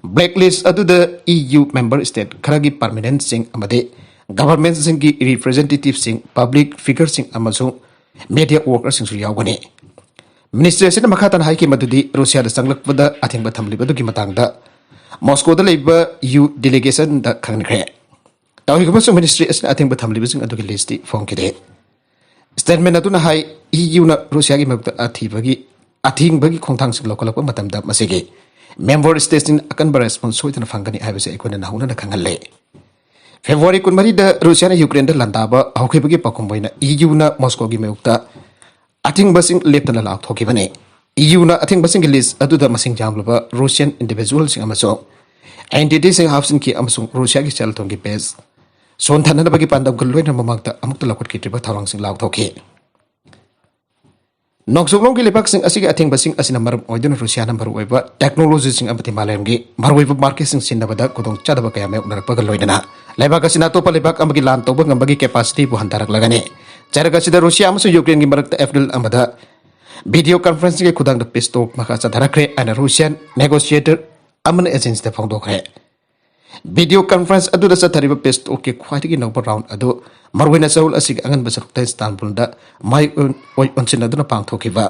Blacklist ꯑꯗꯨꯗ EU member state ꯈꯔꯒꯤ permanentꯁꯤꯡ ꯑꯃꯗꯤ governmentꯁꯤꯡꯒꯤ representativeꯁꯤꯡ, public figureꯁꯤꯡ ꯑꯃꯁꯨꯡ media workerꯁꯤꯡꯁꯨ ꯌꯥꯎꯒꯅꯤ꯫ Ministry ꯑꯁꯤꯅ ꯃꯈꯥ ꯇꯥꯅ ꯍꯥꯏꯈꯤ ꯃꯗꯨꯗꯤ ꯔꯨꯁꯤꯌꯥꯗ ꯆꯪꯂꯛꯄꯗ ꯑꯊꯤꯡꯕ ꯊꯝꯂꯤꯕꯗꯨꯒꯤ ꯃꯇꯥꯡꯗ ꯃꯣꯁꯀꯣꯗ ꯂꯩꯕ EU delegationꯗ ꯈꯪꯍꯟꯈ꯭ꯔꯦ꯫ ꯇꯧꯏꯒꯨꯝꯕꯁꯨꯡ ministry ꯑꯁꯤꯅ ꯑꯊꯤꯡꯕ ꯊꯝꯂꯤꯕꯁꯤꯡ ꯑꯗꯨꯒꯤ listꯇꯤ ꯐꯣꯡꯈꯤꯗꯦ꯫ Statement ꯑꯗꯨꯅ ꯍꯥꯏ, EUꯅ ꯔꯨꯁꯤꯌꯥꯒꯤ ꯃꯥꯌꯣꯛꯇ ꯑꯊꯤꯕꯒꯤ, ꯑꯊꯤꯡꯕꯒꯤ ꯈꯣꯡꯊꯥꯡꯁꯤꯡ ꯂꯧꯈꯠꯂꯛꯄ ꯃꯇꯝꯗ ꯃꯁꯤꯒꯤ member statesꯁꯤꯡꯅ ꯑꯀꯟꯕ response ꯁꯣꯏꯗꯅ ꯐꯪꯒꯅꯤ ꯍꯥꯏꯕꯁꯤ ꯑꯩꯈꯣꯏꯅ ꯅꯧꯍꯧꯅꯅ ꯈꯪꯍꯜꯂꯦ꯫ February ꯀꯨꯟꯃꯔꯤꯗ ꯔꯨꯁꯤꯌꯥꯅ ꯌꯨꯀ꯭ꯔꯦꯟꯗ ꯂꯥꯟꯗꯥꯕ ꯍꯧꯈꯤꯕꯒꯤ ꯄꯥꯎꯈꯨꯝ ꯑꯣꯏꯅ EUꯅ ꯃꯣꯁꯀꯣꯒꯤ ꯃꯥꯌꯣꯛꯇ ꯑꯊꯤꯡꯕꯁꯤꯡ ꯂꯦꯞꯇꯅ ꯂꯥꯎꯊꯣꯛꯈꯤꯕꯅꯤ꯫ EUꯅ ꯑꯊꯤꯡꯕꯁꯤꯡꯒꯤ list ꯑꯗꯨꯗ ꯃꯁꯤꯡ ꯌꯥꯝꯂꯕ Russian individualꯁꯤꯡ ꯑꯃꯁꯨꯡ entityꯁꯤꯡ ꯍꯥꯞꯆꯤꯟꯈꯤ ꯑꯃꯁꯨꯡ ꯔꯨꯁꯤꯌꯥꯒꯤ ꯁꯦꯜ ꯊꯨꯝꯒꯤ base ꯁꯣꯟꯊꯅꯅꯕꯒꯤ ꯄꯥꯟꯗꯝꯒ ꯂꯣꯏꯅꯅ ꯃꯃꯥꯡꯗ ꯑꯃꯨꯛꯇ ꯂꯧꯈꯠꯈꯤꯗ꯭ꯔꯤꯕ ꯊꯧꯔꯥꯡꯁꯤꯡ ꯂꯥꯎꯊꯣꯛꯈꯤ꯫ ꯅꯣꯡꯆꯨꯞꯂꯣꯝꯒꯤ ꯂꯩꯕꯥꯛꯁꯤꯡ ꯑꯁꯤꯒꯤ ꯑꯊꯤꯡꯕꯁꯤꯡ ꯑꯁꯤꯅ ꯃꯔꯝ ꯑꯣꯏꯗꯨꯅ ꯔꯨꯁꯤꯌꯥꯅ ꯃꯔꯨꯑꯣꯏꯕ technologyꯁꯤꯡ ꯑꯃꯗꯤ ꯃꯥꯂꯦꯝꯒꯤ ꯃꯔꯨꯑꯣꯏꯕ marketꯁꯤꯡ ꯁꯤꯟꯅꯕꯗ ꯈꯨꯗꯣꯡꯆꯥꯗꯕ ꯀꯌꯥ ꯃꯥꯌꯣꯛꯅꯔꯛꯄꯒ ꯂꯣꯏꯅꯅ ꯂꯩꯕꯥꯛ ꯑꯁꯤꯅ ꯑꯇꯣꯞꯄ ꯂꯩꯕꯥꯛ ꯑꯃꯒꯤ ꯂꯥꯟ ꯇꯧꯕ ꯉꯝꯕꯒꯤ capacityꯕꯨ ꯍꯟꯊꯔꯛꯂꯒꯅꯤ꯫ ꯆꯩꯔꯛ ꯑꯁꯤꯗ ꯔꯨꯁꯤꯌꯥ ꯑꯃꯁꯨꯡ ꯌꯨꯀ꯭ꯔꯦꯟꯒꯤ ꯃꯔꯛꯇ April ꯑꯃꯗ video conferenceꯀꯤ ꯈꯨꯠꯊꯥꯡꯗ peace talk ꯃꯈꯥ ꯆꯠꯊꯔꯛꯈ꯭ꯔꯦ ꯍꯥꯏꯅ Russian negotiator ꯑꯃꯅ agencyꯗ ꯐꯣꯡꯗꯣꯛꯈ꯭ꯔꯦ꯫ Video conference ꯑꯗꯨꯗ ꯆꯠꯊꯔꯤꯕ peace talkꯀꯤ ꯈ꯭ꯋꯥꯏꯗꯒꯤ ꯅꯧꯕ round ꯑꯗꯨ ꯃꯔꯨꯑꯣꯏꯅ ꯆꯌꯣꯜ ꯑꯁꯤꯒꯤ ꯑꯉꯟꯕ ꯁꯔꯨꯛꯇ ꯏꯁꯇꯥꯟꯕꯨꯜꯗ ꯃꯥꯏ ꯑꯣꯟ-, ꯑꯣꯏ-, ꯑꯣꯟꯁꯤꯟꯅꯗꯨꯅ ꯄꯥꯡꯊꯣꯛꯈꯤꯕ,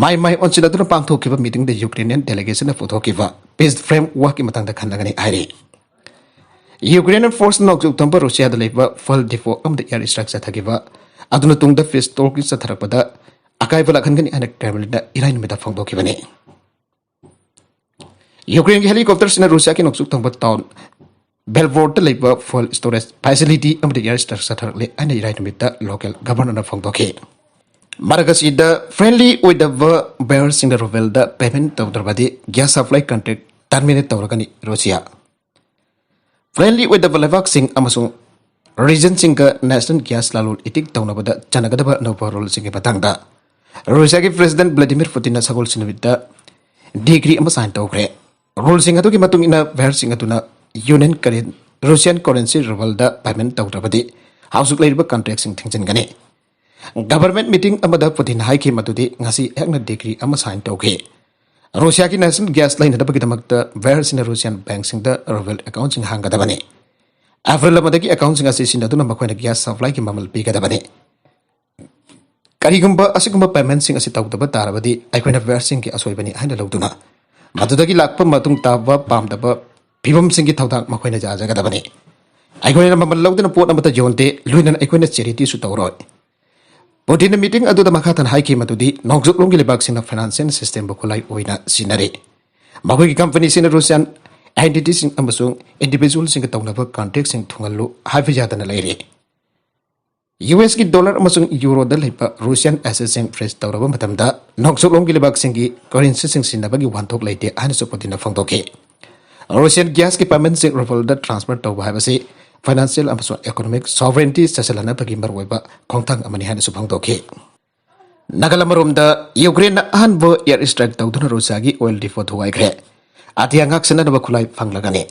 ꯃꯥꯏ ꯃꯥꯏ ꯑꯣꯟꯁꯤꯟꯅꯗꯨꯅ ꯄꯥꯡꯊꯣꯛꯈꯤꯕ meetingꯗ Ukrainian delegationꯅ ꯄꯨꯊꯣꯛꯈꯤꯕ peace frameworkꯀꯤ ꯃꯇꯥꯡꯗ ꯈꯟꯅꯒꯅꯤ ꯍꯥꯏꯔꯤ꯫ Ukrainian force ꯅꯣꯡꯆꯨꯞ ꯊꯪꯕ ꯔꯨꯁꯤꯌꯥꯗ ꯂꯩꯕ fuel depot ꯑꯃꯗ air strike ꯆꯠꯊꯈꯤꯕ ꯑꯗꯨꯅ ꯇꯨꯡꯗ peace talkꯀꯤ ꯆꯠꯊꯔꯛꯄꯗ ꯑꯀꯥꯏꯕ ꯂꯥꯛꯍꯟꯒꯅꯤ ꯍꯥꯏꯅ Kremlinꯅ ꯏꯔꯥꯏ ꯅꯨꯃꯤꯠꯇ ꯐꯣꯡꯗꯣꯛꯈꯤꯕꯅꯤ꯫ ꯌꯨꯀ꯭ꯔꯦꯟꯒꯤ helicopterꯁꯤꯡꯅ ꯔꯨꯁꯤꯌꯥꯒꯤ ꯅꯣꯡꯆꯨꯞ ꯊꯪꯕ town Belgorodꯇ ꯂꯩꯕ fuel storage facility ꯑꯃꯗ air strike ꯆꯠꯊꯔꯛꯂꯦ ꯍꯥꯏꯅ ꯏꯔꯥꯏ ꯅꯨꯃꯤꯠꯇ local governorꯅ ꯐꯣꯡꯗꯣꯛꯈꯤ꯫ ꯃꯔꯛ ꯑꯁꯤꯗ friendly ꯑꯣꯏꯗꯕ buyerꯁꯤꯡꯅ Ruvelꯗ payment ꯇꯧꯗ꯭ꯔꯕꯗꯤ gas supply contract terminate ꯇꯧꯔꯒꯅꯤ ꯔꯨꯁꯤꯌꯥ꯫ Friendly ꯑꯣꯏꯗꯕ ꯂꯩꯕꯥꯛꯁꯤꯡ ꯑꯃꯁꯨꯡ regionꯁꯤꯡꯒ national gas ꯂꯂꯣꯟ ꯏꯇꯤꯛ ꯇꯧꯅꯕꯗ ꯆꯠꯅꯒꯗꯕ ꯑꯅꯧꯕ ruleꯁꯤꯡꯒꯤ ꯃꯇꯥꯡꯗ ꯔꯨꯁꯤꯌꯥꯒꯤ President Vladimir Putinꯅ ꯁꯒꯣꯜꯁꯦꯟ ꯅꯨꯃꯤꯠꯇ decree ꯑꯃ sign ꯇꯧꯈ꯭ꯔꯦ꯫ Ruleꯁꯤꯡ ꯑꯗꯨꯒꯤ ꯃꯇꯨꯡ ꯏꯟꯅ buyerꯁꯤꯡ ꯑꯗꯨꯅ Union curren-, Russian currency Ruvelꯗ payment ꯇꯧꯗ꯭ꯔꯕꯗꯤ ꯍꯧꯖꯤꯛ ꯂꯩꯔꯤꯕ contractꯁꯤꯡ ꯊꯤꯡꯖꯤꯟꯒꯅꯤ꯫ Government meeting ꯑꯃꯗ ꯄꯨꯇꯤꯟ ꯍꯥꯏꯈꯤ ꯃꯗꯨꯗꯤ ꯉꯁꯤ ꯑꯩꯍꯥꯛꯅ decree ꯑꯃ sign ꯇꯧꯈꯤ꯫ ꯔꯨꯁꯤꯌꯥꯒꯤ national gas ꯂꯩꯅꯅꯕꯒꯤꯗꯃꯛꯇ buyerꯁꯤꯡꯅ Russian bankꯁꯤꯡꯗ Ruvel accountꯁꯤꯡ ꯍꯥꯡꯒꯗꯕꯅꯤ꯫ April ꯑꯃꯗꯒꯤ accountꯁꯤꯡ ꯑꯁꯤ ꯁꯤꯖꯤꯟꯅꯗꯨꯅ ꯃꯈꯣꯏꯅ gas supplyꯒꯤ ꯃꯃꯜ ꯄꯤꯒꯗꯕꯅꯤ꯫ ꯀꯔꯤꯒꯨꯝꯕ ꯑꯁꯤꯒꯨꯝꯕ paymentꯁꯤꯡ ꯑꯁꯤ ꯇꯧꯗꯕ ꯇꯥꯔꯕꯗꯤ ꯑꯩꯈꯣꯏꯅ buyerꯁꯤꯡꯒꯤ ꯑꯁꯣꯏꯕꯅꯤ ꯍꯥꯏꯅ ꯂꯧꯗꯨꯅ ꯃꯗꯨꯗꯒꯤ ꯂꯥꯛꯄ ꯃꯇꯨꯡ ꯇꯥꯕ ꯄꯥꯝꯗꯕ ꯐꯤꯕꯝꯁꯤꯡꯒꯤ ꯊꯧꯗꯥꯡ ꯃꯈꯣꯏꯅ ꯌꯥꯖꯒꯗꯕꯅꯤ꯫ ꯑꯩꯈꯣꯏꯅ ꯃꯃꯜ ꯂꯧꯗꯨꯅ ꯄꯣꯠ ꯑꯃꯠꯇ ꯌꯣꯟꯗꯦ, ꯂꯣꯏꯅꯅ ꯑꯩꯈꯣꯏꯅ charityꯁꯨ ꯇꯧꯔꯣꯏ꯫ ꯄꯨꯇꯤꯟꯅ meeting ꯑꯗꯨꯗ ꯃꯈꯥ ꯇꯥꯅ ꯍꯥꯏꯈꯤ ꯃꯗꯨꯗꯤ ꯅꯣꯡꯆꯨꯞꯂꯣꯝꯒꯤ ꯂꯩꯕꯥꯛꯁꯤꯡꯅ financial systemꯕꯨ ꯈꯨꯠꯂꯥꯏ ꯑꯣꯏꯅ ꯁꯤꯖꯤꯟꯅꯔꯤ꯫ ꯃꯈꯣꯏꯒꯤ companyꯁꯤꯡꯅ Russian entityꯁꯤꯡ ꯑꯃꯁꯨꯡ individualꯁꯤꯡꯒ ꯇꯧꯅꯕ contractꯁꯤꯡ ꯊꯨꯡꯍꯜꯂꯨ ꯍꯥꯏꯕ ꯌꯥꯗꯅ ꯂꯩꯔꯤ꯫ USꯀꯤ dollar ꯑꯃꯁꯨꯡ euroꯗ ꯂꯩꯕ Russian assetꯁꯤꯡ freeze ꯇꯧꯔꯕ ꯃꯇꯝꯗ ꯅꯣꯡꯆꯨꯞꯂꯣꯝꯒꯤ ꯂꯩꯕꯥꯛꯁꯤꯡꯒꯤ currencyꯁꯤꯡ ꯁꯤꯖꯤꯟꯅꯕꯒꯤ ꯋꯥꯍꯟꯊꯣꯛ ꯂꯩꯇꯦ ꯍꯥꯏꯅꯁꯨ ꯄꯨꯇꯤꯟꯅ ꯐꯣꯡꯗꯣꯛꯈꯤ꯫ Russian gasꯀꯤ paymentꯁꯤꯡ Ruvelꯗ transfer ꯇꯧꯕ ꯍꯥꯏꯕꯁꯤ financial ꯑꯃꯁꯨꯡ economic sovereignty ꯆꯦꯠꯁꯤꯜꯍꯟꯅꯕꯒꯤ ꯃꯔꯨꯑꯣꯏꯕ ꯈꯣꯡꯊꯥꯡ ꯑꯃꯅꯤ ꯍꯥꯏꯅꯁꯨ ꯐꯣꯡꯗꯣꯛꯈꯤ꯫ ꯅꯥꯒꯥꯂꯦꯟ ꯑꯃꯔꯣꯝꯗ ꯌꯨꯀ꯭ꯔꯦꯟꯅ ꯑꯍꯥꯟꯕ air strike ꯇꯧꯗꯨꯅ ꯔꯨꯁꯤꯌꯥꯒꯤ oil depot ꯊꯨꯒꯥꯏꯈ꯭ꯔꯦ꯫ ꯑꯇꯤꯌꯥ ꯉꯥꯛ ꯁꯦꯟꯅꯅꯕ ꯈꯨꯠꯂꯥꯏ ꯐꯪꯂꯒꯅꯤ꯫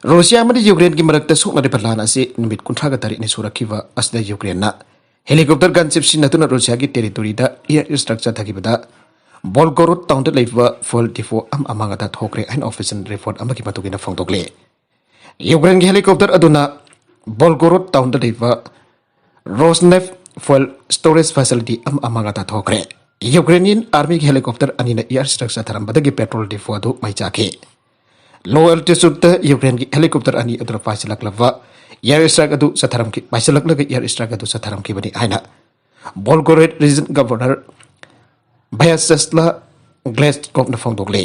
ꯔꯨꯁꯤꯌꯥ ꯑꯃꯗꯤ ꯌꯨꯀ꯭ꯔꯦꯟꯒꯤ ꯃꯔꯛꯇ ꯁꯣꯛꯅꯔꯤꯕ ꯂꯥꯟ ꯑꯁꯤ ꯅꯨꯃꯤꯠ ꯀꯨꯟꯊ꯭ꯔꯥꯒ ꯇꯔꯦꯠꯅꯤ ꯁꯨꯔꯛꯈꯤꯕ ꯑꯁꯤꯗ ꯌꯨꯀ꯭ꯔꯦꯟꯅ helicopter gunship ꯁꯤꯖꯤꯟꯅꯗꯨꯅ ꯔꯨꯁꯤꯌꯥꯒꯤ territoryꯗ air strike ꯆꯠꯊꯈꯤꯕꯗ Belgorod townꯗ ꯂꯩꯕ fuel depot ꯑꯃ ꯑꯃꯥꯡ ꯑꯇꯥ ꯊꯣꯛꯈ꯭ꯔꯦ ꯍꯥꯏꯅ official report ꯑꯃꯒꯤ ꯃꯇꯨꯡ ꯏꯟꯅ ꯐꯣꯡꯗꯣꯛꯂꯤ꯫ ꯌꯨꯀ꯭ꯔꯦꯟꯒꯤ helicopter ꯑꯗꯨꯅ Belgorod townꯗ ꯂꯩꯕ Rosneft fuel storage facility ꯑꯃ ꯑꯃꯥꯡ ꯑꯇꯥ ꯊꯣꯛꯈ꯭ꯔꯦ꯫ Ukrainian armyꯒꯤ helicopter ꯑꯅꯤꯅ air strike ꯆꯠꯊꯔꯝꯕꯗꯒꯤ petrol depot ꯑꯗꯨ ꯃꯩ ꯆꯥꯛꯈꯤ꯫ Low altitudeꯇ ꯌꯨꯀ꯭ꯔꯦꯟꯒꯤ helicopter ꯑꯅꯤ ꯑꯗꯨꯅ ꯄꯥꯏꯁꯤꯜꯂꯛꯂꯕ air strike ꯑꯗꯨ ꯆꯠꯊꯔꯝꯈꯤ ꯄꯥꯏꯁꯤꯜꯂꯛꯂꯒ air strike ꯑꯗꯨ ꯆꯠꯊꯔꯝꯈꯤꯕꯅꯤ ꯍꯥꯏꯅ Volgorod Region Governor Vyacheslav Gladkovꯅ ꯐꯣꯡꯗꯣꯛꯂꯤ꯫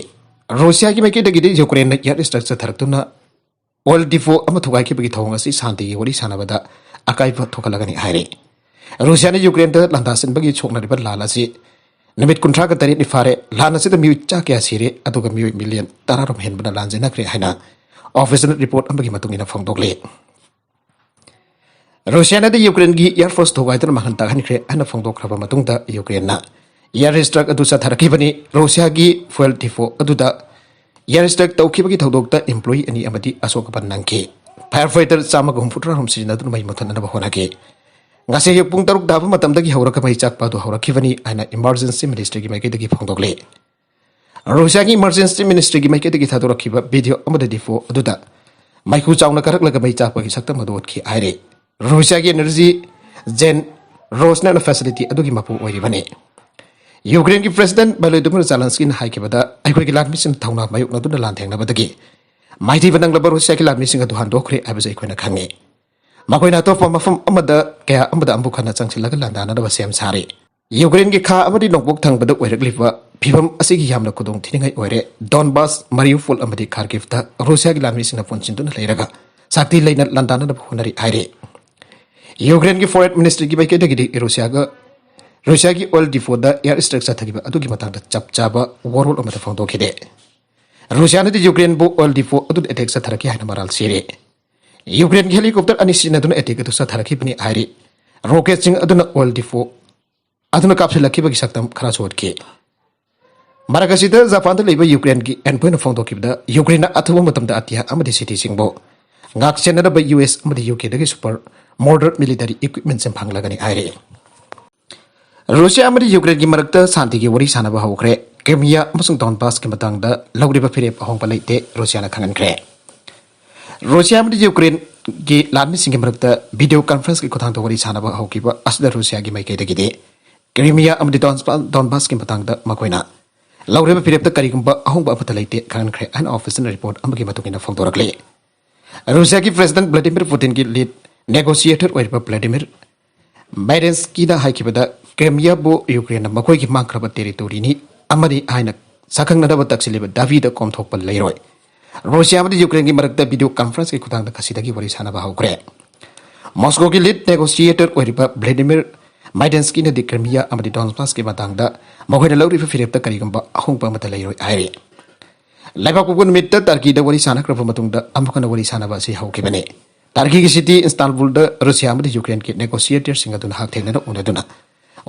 ꯔꯨꯁꯤꯌꯥꯒꯤ ꯃꯥꯏꯀꯩꯗꯒꯤꯗꯤ ꯌꯨꯀ꯭ꯔꯦꯟꯅ air strike ꯆꯠꯊꯔꯛꯇꯨꯅ oil depot ꯑꯃ ꯊꯨꯒꯥꯏꯈꯤꯕꯒꯤ ꯊꯧꯑꯣꯡ ꯑꯁꯤ ꯁꯥꯟꯇꯤꯒꯤ ꯋꯥꯔꯤ ꯁꯥꯟꯅꯕꯗ ꯑꯀꯥꯏꯕ ꯊꯣꯛꯍꯜꯂꯒꯅꯤ ꯍꯥꯏꯔꯤ꯫ ꯔꯨꯁꯤꯌꯥꯅ ꯌꯨꯀ꯭ꯔꯦꯟꯗ ꯂꯥꯟꯗꯥꯁꯤꯟꯕꯒꯤ ꯁꯣꯛꯅꯔꯤꯕ ꯂꯥꯟ ꯑꯁꯤ ꯅꯨꯃꯤꯠ ꯀꯨꯟꯊ꯭ꯔꯥꯒ ꯇꯔꯦꯠꯅꯤ ꯐꯥꯔꯦ꯫ ꯂꯥꯟ ꯑꯁꯤꯗ ꯃꯤꯑꯣꯏ ꯆꯥ ꯀꯌꯥ ꯁꯤꯔꯦ ꯑꯗꯨꯒ ꯃꯤꯑꯣꯏ ꯃꯤꯂꯤꯌꯟ ꯇꯔꯥꯔꯣꯝ ꯍꯦꯟꯕꯅ ꯂꯥꯟ ꯆꯦꯟꯅꯈ꯭ꯔꯦ ꯍꯥꯏꯅ official report ꯑꯃꯒꯤ ꯃꯇꯨꯡ ꯏꯟꯅ ꯐꯣꯡꯗꯣꯛꯂꯤ꯫ ꯔꯨꯁꯤꯌꯥꯅꯗꯤ ꯌꯨꯀ꯭ꯔꯦꯟꯒꯤ air force ꯊꯨꯒꯥꯏꯗꯨꯅ ꯃꯥꯡꯍꯟ ꯇꯥꯛꯍꯟꯈ꯭ꯔꯦ ꯍꯥꯏꯅ ꯐꯣꯡꯗꯣꯛꯈ꯭ꯔꯕ ꯃꯇꯨꯡꯗ ꯌꯨꯀ꯭ꯔꯦꯟꯅ air strike ꯑꯗꯨ ꯆꯠꯊꯔꯛꯈꯤꯕꯅꯤ꯫ ꯔꯨꯁꯤꯌꯥꯒꯤ fuel depot ꯑꯗꯨꯗ air strike ꯇꯧꯈꯤꯕꯒꯤ ꯊꯧꯗꯣꯛꯇ employee ꯑꯅꯤ ꯑꯃꯗꯤ ꯑꯁꯣꯛ ꯑꯄꯟ ꯅꯪꯈꯤ꯫ Firefighter ꯆꯥꯝꯃꯒ ꯍꯨꯝꯐꯨꯇꯔꯥꯔꯣꯝ ꯁꯤꯖꯤꯟꯅꯗꯨꯅ ꯃꯩ ꯃꯨꯊꯠꯅꯅꯕ ꯍꯣꯠꯅꯈꯤ꯫ ꯉꯁꯤ ꯑꯌꯨꯛ ꯄꯨꯡ ꯇꯔꯨꯛ ꯇꯥꯕ ꯃꯇꯝꯗꯒꯤ ꯍꯧꯔꯒ ꯃꯩ ꯆꯥꯛꯄ ꯑꯗꯨ ꯍꯧꯔꯛꯈꯤꯕꯅꯤ ꯍꯥꯏꯅ Emergency Ministryꯒꯤ ꯃꯥꯏꯀꯩꯗꯒꯤ ꯐꯣꯡꯗꯣꯛꯂꯤ꯫ ꯔꯨꯁꯤꯌꯥꯒꯤ Emergency Ministryꯒꯤ ꯃꯥꯏꯀꯩꯗꯒꯤ ꯊꯥꯗꯣꯔꯛꯈꯤꯕ video ꯑꯃꯗ depot ꯑꯗꯨꯗ ꯃꯩꯈꯨ ꯆꯥꯎꯅ ꯀꯥꯔꯛꯂꯒ ꯃꯩ ꯆꯥꯛꯄꯒꯤ ꯁꯛꯇꯝ ꯑꯗꯨ ꯎꯠꯈꯤ ꯍꯥꯏꯔꯤ꯫ ꯔꯨꯁꯤꯌꯥꯒꯤ energy giant Rosneft facility ꯑꯗꯨꯒꯤ ꯃꯄꯨ ꯑꯣꯏꯔꯤꯕꯅꯤ꯫ ꯌꯨꯀ꯭ꯔꯦꯟꯒꯤ President Volodymyr Zelenskyꯅ ꯍꯥꯏꯈꯤꯕꯗ, "ꯑꯩꯈꯣꯏꯒꯤ ꯂꯥꯟꯃꯤꯁꯤꯡ ꯊꯧꯅꯥ ꯃꯥꯌꯣꯛꯅꯗꯨꯅ ꯂꯥꯟꯊꯦꯡꯅꯕꯗꯒꯤ ꯃꯥꯏꯊꯤꯕ ꯅꯪꯂꯕ ꯔꯨꯁꯤꯌꯥꯒꯤ ꯂꯥꯟꯃꯤꯁꯤꯡ ꯑꯗꯨ ꯍꯟꯗꯣꯛꯈ꯭ꯔꯦ ꯍꯥꯏꯕꯁꯤ ꯑꯩꯈꯣꯏꯅ ꯈꯪꯉꯤ꯫ ꯃꯈꯣꯏꯅ ꯑꯇꯣꯞꯄ ꯃꯐꯝ ꯑꯃꯗ ꯀꯌꯥ ꯑꯃꯗ ꯑꯃꯨꯛ ꯍꯟꯅ ꯆꯪꯁꯤꯜꯂꯒ ꯂꯥꯟꯗꯥꯅꯅꯕ ꯁꯦꯝ ꯁꯥꯔꯤ"꯫ ꯌꯨꯀ꯭ꯔꯦꯟꯒꯤ ꯈꯥ ꯑꯃꯗꯤ ꯅꯣꯡꯄꯣꯛ ꯊꯪꯕꯗ ꯑꯣꯏꯔꯛꯂꯤꯕ ꯐꯤꯚꯝ ꯑꯁꯤꯒꯤ ꯌꯥꯝꯅ ꯈꯨꯗꯣꯡ ꯊꯤꯅꯤꯡꯉꯥꯏ ꯑꯣꯏꯔꯦ꯫ Donbas, Mariupol ꯑꯃꯗꯤ Kharkivꯇ ꯔꯨꯁꯤꯌꯥꯒꯤ ꯂꯥꯟꯃꯤꯁꯤꯡꯅ ꯄꯨꯟꯁꯤꯟꯗꯨꯅ ꯂꯩꯔꯒ ꯁꯛꯇꯤ ꯂꯩꯅ ꯂꯥꯟꯗꯥꯅꯅꯕ ꯍꯣꯠꯅꯔꯤ ꯍꯥꯏꯔꯤ꯫ ꯌꯨꯀ꯭ꯔꯦꯟꯒꯤ Foreign Ministryꯒꯤ ꯃꯥꯏꯀꯩꯗꯒꯤꯗꯤ ꯔꯨꯁꯤꯌꯥꯒ, ꯔꯨꯁꯤꯌꯥꯒꯤ oil depotꯗ air strike ꯆꯠꯊꯈꯤꯕ ꯑꯗꯨꯒꯤ ꯃꯇꯥꯡꯗ ꯆꯞ ꯆꯥꯕ ꯋꯥꯔꯣꯜ ꯑꯃꯠꯇ ꯐꯣꯡꯗꯣꯛꯈꯤꯗꯦ꯫ ꯔꯨꯁꯤꯌꯥꯅꯗꯤ ꯌꯨꯀ꯭ꯔꯦꯟꯕꯨ oil depot ꯑꯗꯨꯗ attack ꯆꯠꯊꯔꯛꯈꯤ ꯍꯥꯏꯅ ꯃꯔꯥꯜ ꯁꯤꯔꯦ꯫ ꯌꯨꯀ꯭ꯔꯦꯟꯒꯤ helicopter ꯑꯅꯤ ꯁꯤꯖꯤꯟꯅꯗꯨꯅ attack ꯑꯗꯨ ꯆꯠꯊꯔꯛꯈꯤꯕꯅꯤ ꯍꯥꯏꯔꯤ꯫ Rocketꯁꯤꯡ ꯑꯗꯨꯅ oil depot ꯑꯗꯨꯅ ꯀꯥꯞꯁꯤꯜꯂꯛꯈꯤꯕꯒꯤ ꯁꯛꯇꯝ ꯈꯔꯁꯨ ꯎꯠꯈꯤ꯫ ꯃꯔꯛ ꯑꯁꯤꯗ ꯖꯄꯥꯟꯗ ꯂꯩꯕ ꯌꯨꯀ꯭ꯔꯦꯟꯒꯤ envoyꯅ ꯐꯣꯡꯗꯣꯛꯈꯤꯕꯗ, ꯌꯨꯀ꯭ꯔꯦꯟꯅ ꯑꯊꯨꯕ ꯃꯇꯝꯗ ꯑꯇꯤꯌꯥ ꯑꯃꯗꯤ cityꯁꯤꯡꯕꯨ ꯉꯥꯛ ꯁꯦꯟꯅꯅꯕ US ꯑꯃꯗꯤ UKꯗꯒꯤ super modern military equipmentꯁꯤꯡ ꯐꯪꯂꯒꯅꯤ ꯍꯥꯏꯔꯤ꯫ ꯔꯨꯁꯤꯌꯥ ꯑꯃꯗꯤ ꯌꯨꯀ꯭ꯔꯦꯟꯒꯤ ꯃꯔꯛꯇ ꯁꯥꯟꯇꯤꯒꯤ ꯋꯥꯔꯤ ꯁꯥꯟꯅꯕ ꯍꯧꯈ꯭ꯔꯦ꯫ Crimea ꯑꯃꯁꯨꯡ Donbasꯀꯤ ꯃꯇꯥꯡꯗ ꯂꯧꯔꯤꯕ ꯐꯤꯔꯦꯞ ꯑꯍꯣꯡꯕ ꯂꯩꯇꯦ, ꯔꯨꯁꯤꯌꯥꯅ ꯈꯪꯍꯟꯈ꯭ꯔꯦ꯫ ꯔꯨꯁꯤꯌꯥ ꯑꯃꯗꯤ ꯌꯨꯀ꯭ꯔꯦꯟꯒꯤ ꯂꯥꯟꯃꯤꯁꯤꯡꯒꯤ ꯃꯔꯛꯇ video conferenceꯀꯤ ꯈꯨꯠꯊꯥꯡꯗ ꯋꯥꯔꯤ ꯁꯥꯟꯅꯕ ꯍꯧꯈꯤꯕ ꯑꯁꯤꯗ ꯔꯨꯁꯤꯌꯥꯒꯤ ꯃꯥꯏꯀꯩꯗꯒꯤꯗꯤ Crimea ꯑꯃꯗꯤ Donbas, Donbasꯀꯤ ꯃꯇꯥꯡꯗ ꯃꯈꯣꯏꯅ ꯂꯧꯔꯤꯕ ꯐꯤꯔꯦꯞꯇ ꯀꯔꯤꯒꯨꯝꯕ ꯑꯍꯣꯡꯕ ꯑꯃꯠꯇ ꯂꯩꯇꯦ ꯈꯪꯍꯟꯈ꯭ꯔꯦ ꯍꯥꯏꯅ official report ꯑꯃꯒꯤ ꯃꯇꯨꯡ ꯏꯟꯅ ꯐꯣꯡꯗꯣꯔꯛꯂꯤ꯫ ꯔꯨꯁꯤꯌꯥꯒꯤ ꯄ꯭ꯔꯦꯁꯤꯗꯦꯟ ꯚ꯭ꯂꯥꯗꯤꯃꯤꯔ ꯄꯨꯇꯤꯟꯒꯤ ꯂꯤꯗ ꯅꯦꯒꯣꯁꯤꯌꯦꯇꯔ ꯑꯣꯏꯔꯤꯕ ꯚ꯭ꯂꯥꯗꯤꯃꯤꯔ ꯃꯥꯏꯔꯦꯟꯁꯀꯤꯅ ꯍꯥꯏꯈꯤꯕꯗ, ꯀ꯭ꯔꯤꯃꯤꯌꯥꯕꯨ ꯌꯨꯀ꯭ꯔꯦꯟꯅ ꯃꯈꯣꯏꯒꯤ ꯃꯥꯡꯈ꯭ꯔꯕ ꯇꯦꯔꯤꯇꯣꯔꯤꯅꯤ ꯑꯃꯅꯤ ꯍꯥꯏꯅ ꯁꯛꯈꯪꯅꯅꯕ ꯇꯛꯁꯤꯜꯂꯤꯕ ꯗꯥꯕꯤꯗ ꯀꯣꯝꯊꯣꯛꯄ ꯂꯩꯔꯣꯏ꯫ ꯔꯨꯁꯤꯌꯥ ꯑꯃꯗꯤ ꯌꯨꯀ꯭ꯔꯦꯟꯒꯤ ꯃꯔꯛꯇ ꯚꯤꯗꯤꯑꯣ ꯀꯟꯐꯔꯦꯟꯁꯀꯤ ꯈꯨꯠꯊꯥꯡꯗ ꯉꯁꯤꯗꯒꯤ ꯋꯥꯔꯤ ꯁꯥꯅꯕ ꯍꯧꯈ꯭ꯔꯦ꯫ ꯃꯣꯁꯀꯣꯒꯤ ꯂꯤꯗ ꯅꯦꯒꯣꯁꯤꯌꯦꯇꯔ ꯑꯣꯏꯔꯤꯕ ꯚ꯭ꯂꯥꯗꯤꯃꯤꯔ ꯃꯥꯏꯗꯦꯟꯁꯀꯤꯅꯗꯤ ꯀ꯭ꯔꯤꯃꯤꯌꯥ ꯑꯃꯗꯤ ꯗꯣꯟꯕꯥꯁꯀꯤ ꯃꯇꯥꯡꯗ ꯃꯈꯣꯏꯅ ꯂꯧꯔꯤꯕ ꯐꯤꯔꯦꯞꯇ ꯀꯔꯤꯒꯨꯝꯕ ꯑꯍꯣꯡꯕ ꯑꯃꯠꯇ ꯂꯩꯔꯣꯏ ꯍꯥꯏꯔꯤ꯫ ꯂꯩꯕꯥꯛꯄꯣꯛꯄ ꯅꯨꯃꯤꯠꯇ ꯇꯔꯀꯤꯗ ꯋꯥꯔꯤ ꯁꯥꯅꯈ꯭ꯔꯕ ꯃꯇꯨꯡꯗ ꯑꯃꯨꯛ ꯍꯟꯅ ꯋꯥꯔꯤ ꯁꯥꯅꯕ ꯑꯁꯤ ꯍꯧꯈꯤꯕꯅꯤ꯫ ꯇꯔꯀꯤꯒꯤ ꯁꯤꯇꯤ ꯏꯁꯇꯥꯟꯕꯨꯜꯗ ꯔꯨꯁꯤꯌꯥ ꯑꯃꯗꯤ ꯌꯨꯀ꯭ꯔꯦꯟꯒꯤ ꯅꯦꯒꯣꯁꯤꯌꯦꯇꯔꯁꯤꯡ ꯑꯗꯨꯅ ꯍꯛꯊꯦꯡꯅꯅ ꯎꯅꯗꯨꯅ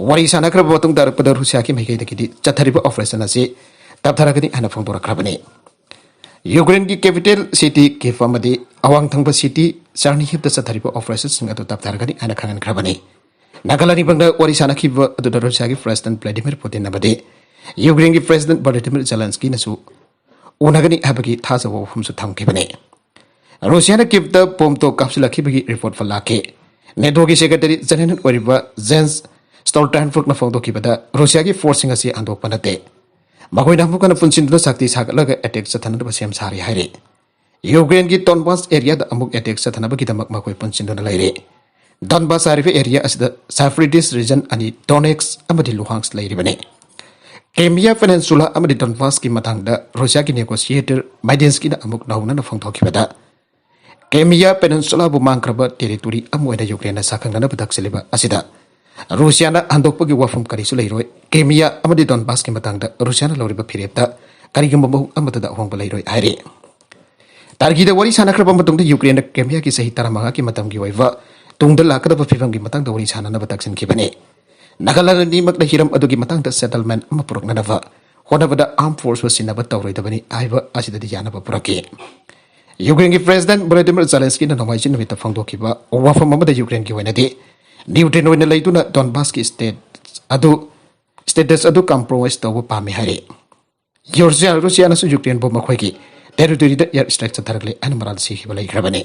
ꯋꯥꯔꯤ ꯁꯥꯅꯈ꯭ꯔꯕ ꯃꯇꯨꯡ ꯇꯥꯔꯛꯄꯗ ꯔꯨꯁꯤꯌꯥꯒꯤ ꯃꯥꯏꯀꯩꯗꯒꯤꯗꯤ ꯆꯠꯊꯔꯤꯕ ꯑꯣꯄꯔꯦꯁꯟ ꯑꯁꯤ ꯇꯞꯊꯔꯒꯅꯤ ꯍꯥꯏꯅ ꯐꯣꯡꯗꯣꯔꯛꯈ꯭ꯔꯕꯅꯤ꯫ ꯌꯨꯀ꯭ꯔꯦꯟꯒꯤ ꯀꯦꯄꯤꯇꯦꯜ ꯁꯤꯇꯤ ꯀꯤꯐ ꯑꯃꯗꯤ ꯑꯋꯥꯡ ꯊꯪꯕ ꯁꯤꯇꯤ ꯆꯥꯔꯅꯤꯍꯤꯞꯇ ꯆꯠꯊꯔꯤꯕ ꯑꯣꯄꯔꯦꯁꯟꯁꯤꯡ ꯑꯗꯨ ꯇꯞꯊꯔꯒꯅꯤ ꯍꯥꯏꯅ ꯈꯪꯍꯟꯈ꯭ꯔꯕꯅꯤ꯫ ꯅꯥꯒꯥꯂꯥꯟ ꯏꯝꯐꯥꯜꯗ ꯋꯥꯔꯤ ꯁꯥꯅꯈꯤꯕ ꯑꯗꯨꯗ ꯔꯨꯁꯤꯌꯥꯒꯤ ꯄ꯭ꯔꯦꯁꯤꯗꯦꯟꯠ ꯚ꯭ꯂꯥꯗꯤꯃꯤꯔ ꯄꯨꯇꯤꯟ ꯑꯃꯗꯤ ꯌꯨꯀ꯭ꯔꯦꯟꯒꯤ ꯄ꯭ꯔꯦꯁꯤꯗꯦꯟꯠ ꯚꯣꯂꯣꯗꯤꯃꯤꯔ ꯖꯦꯂꯦꯟꯁꯀꯤꯅꯁꯨ ꯎꯅꯒꯅꯤ ꯍꯥꯏꯕꯒꯤ ꯊꯥꯖꯕ ꯋꯥꯐꯝꯁꯨ ꯊꯝꯈꯤꯕꯅꯤ꯫ ꯔꯨꯁꯤꯌꯥꯅ ꯀꯤꯞꯇ ꯕꯣꯝ ꯇꯣꯞ ꯀꯥꯞꯁꯤꯜꯂꯛꯈꯤꯕꯒꯤ ꯔꯤꯄꯣꯔꯠ ꯐꯂꯥꯛꯈꯤ꯫ ꯅꯦꯇꯣꯒꯤ ꯁꯦꯀ꯭ꯔꯦꯇꯔꯤ ꯖꯦꯅꯔꯦꯜ ꯑꯣꯏꯔꯤꯕ ꯖꯦꯟꯁ ꯁ꯭ꯇꯣꯜꯇꯦꯟꯕꯔꯒꯅ ꯐꯣꯡꯗꯣꯛꯈꯤꯕꯗ, ꯔꯨꯁꯤꯌꯥꯒꯤ ꯐꯣꯔꯁꯁꯤꯡ ꯑꯁꯤ ꯍꯟꯗꯣꯛꯄ ꯅꯠꯇꯦ, ꯃꯈꯣꯏꯅ ꯑꯃꯨꯛ ꯍꯟꯅ ꯄꯨꯟꯁꯤꯟꯗꯨꯅ ꯁꯛꯇꯤ ꯁꯥꯒꯠꯂꯒ ꯑꯦꯇꯦꯛ ꯆꯠꯊꯅꯅꯕ ꯁꯦꯝ ꯁꯥꯔꯤ ꯍꯥꯏꯔꯤ꯫ ꯌꯨꯀ꯭ꯔꯦꯟꯒꯤ ꯗꯣꯟꯕꯥꯁ ꯑꯦꯔꯤꯌꯥꯗ ꯑꯃꯨꯛ ꯑꯦꯇꯦꯛ ꯆꯠꯊꯅꯕꯒꯤꯗꯃꯛ ꯃꯈꯣꯏ ꯄꯨꯟꯁꯤꯟꯗꯨꯅ ꯂꯩꯔꯤ꯫ ꯗꯣꯟꯕꯥꯁ ꯍꯥꯏꯔꯤꯕ ꯑꯦꯔꯤꯌꯥ ꯑꯁꯤꯗ ꯁꯦꯄꯔꯦꯇꯤꯁ ꯔꯤꯖꯟ ꯑꯅꯤ, ꯗꯣꯅꯦꯠꯁ ꯑꯃꯗꯤ ꯂꯨꯍꯥꯟꯁ ꯂꯩꯔꯤꯕꯅꯤ꯫ ꯀ꯭ꯔꯤꯃꯤꯌꯥ ꯄꯦꯅꯤꯟꯁꯨꯂꯥ ꯑꯃꯗꯤ ꯗꯣꯟꯕꯥꯁꯀꯤ ꯃꯇꯥꯡꯗ ꯔꯨꯁꯤꯌꯥꯒꯤ ꯅꯦꯒꯣꯁꯤꯌꯦꯇꯔ ꯃꯥꯏꯗꯦꯟꯁꯀꯤꯅ ꯑꯃꯨꯛ ꯅꯧꯅꯅ ꯐꯣꯡꯗꯣꯛꯈꯤꯕꯗ, ꯀ꯭ꯔꯤꯃꯤꯌꯥ ꯄꯦꯅꯤꯟꯁꯨꯂꯥꯕꯨ ꯃꯥꯡꯈ꯭ꯔꯕ ꯇꯦꯔꯤꯇꯣꯔꯤ ꯑꯃ ꯑꯣꯏꯅ ꯌꯨꯀ꯭ꯔꯦꯟꯅ ꯁꯛꯈꯪꯅꯅꯕ ꯇꯛꯁꯤꯜꯂꯤꯕ ꯑꯁꯤꯗ ꯔꯨꯁꯤꯌꯥꯅ ꯍꯟꯗꯣꯛꯄꯒꯤ ꯋꯥꯐꯝ ꯀꯔꯤꯁꯨ ꯂꯩꯔꯣꯏ꯫ ꯀ꯭ꯔꯤꯃꯤꯌꯥ ꯑꯃꯗꯤ ꯗꯣꯟꯕꯥꯁꯀꯤ ꯃꯇꯥꯡꯗ ꯔꯨꯁꯤꯌꯥꯅ ꯂꯧꯔꯤꯕ ꯐꯤꯔꯦꯞꯇ ꯀꯔꯤꯒꯨꯝꯕ ꯃꯑꯣꯡ ꯑꯃꯠꯇꯗ ꯑꯍꯣꯡꯕ ꯂꯩꯔꯣꯏ ꯍꯥꯏꯔꯤ꯫ ꯇꯔꯀꯤꯗ ꯋꯥꯔꯤ ꯁꯥꯅꯈ꯭ꯔꯕ ꯃꯇꯨꯡꯗ ꯌꯨꯀ꯭ꯔꯦꯟꯅ ꯀ꯭ꯔꯤꯃꯤꯌꯥꯒꯤ ꯆꯍꯤ ꯇꯔꯥꯃꯉꯥꯒꯤ ꯃꯇꯝꯒꯤ ꯑꯣꯏꯕ ꯇꯨꯡꯗ ꯂꯥꯛꯀꯗꯕ ꯐꯤꯕꯝꯒꯤ ꯃꯇꯥꯡꯗ ꯋꯥꯔꯤ ꯁꯥꯅꯅꯕ ꯇꯛꯁꯤꯟꯈꯤꯕꯅꯤ꯫ ꯅꯥꯒꯥꯂꯥꯟ ꯑꯅꯤꯃꯛꯅ ꯍꯤꯔꯝ ꯑꯗꯨꯒꯤ ꯃꯇꯥꯡꯗ ꯁꯦꯇꯜꯃꯦꯟꯠ ꯑꯃ ꯄꯨꯔꯛꯅꯅꯕ ꯍꯣꯠꯅꯕꯗ ꯑꯥꯔꯝ ꯐꯣꯔꯁꯄꯨ ꯁꯤꯟꯅꯕ ꯇꯧꯔꯣꯏꯗꯕꯅꯤ ꯍꯥꯏꯕ ꯑꯁꯤꯗꯗꯤ ꯌꯥꯅꯕ ꯄꯨꯔꯛꯈꯤ꯫ ꯌꯨꯀ꯭ꯔꯦꯟꯒꯤ ꯄ꯭ꯔꯦꯁꯤꯗꯦꯟꯠ ꯚꯣꯂꯣꯗꯤꯃꯤꯔ ꯖꯦꯂꯦꯟꯁꯀꯤꯅ ꯅꯣꯡꯃꯥꯏꯖꯤꯡ ꯅꯨꯃꯤꯠꯇ ꯐꯣꯡꯗꯣꯛꯈꯤꯕ ꯋꯥꯐꯝ ꯑꯃꯗ ꯌꯨꯀ꯭ꯔꯦꯟꯒꯤ ꯑꯣꯏꯅꯗꯤ ꯅ꯭ꯌꯨꯇ꯭ꯔꯦꯟ ꯑꯣꯏꯅ ꯂꯩꯗꯨꯅ ꯗꯣꯟꯕꯥꯁꯀꯤ ꯁ꯭ꯇꯦꯠ ꯑꯗꯨ, ꯁ꯭ꯇꯦꯇꯁ ꯑꯗꯨ ꯀꯝꯄ꯭ꯔꯣꯃꯥꯏꯖ ꯇꯧꯕ ꯄꯥꯝꯃꯤ ꯍꯥꯏꯔꯤ꯫ ꯔꯨꯁꯤꯌꯥ, ꯔꯨꯁꯤꯌꯥꯅꯁꯨ ꯌꯨꯀ꯭ꯔꯦꯟꯕꯨ ꯃꯈꯣꯏꯒꯤ ꯇꯦꯔꯤꯇꯣꯔꯤꯗ ꯑꯦꯌꯔ ꯁ꯭ꯇ꯭ꯔꯥꯏꯛ ꯆꯠꯊꯔꯛꯂꯦ ꯍꯥꯏꯅ ꯃꯔꯥꯜ ꯁꯤꯈꯤꯕ ꯂꯩꯈ꯭ꯔꯕꯅꯤ꯫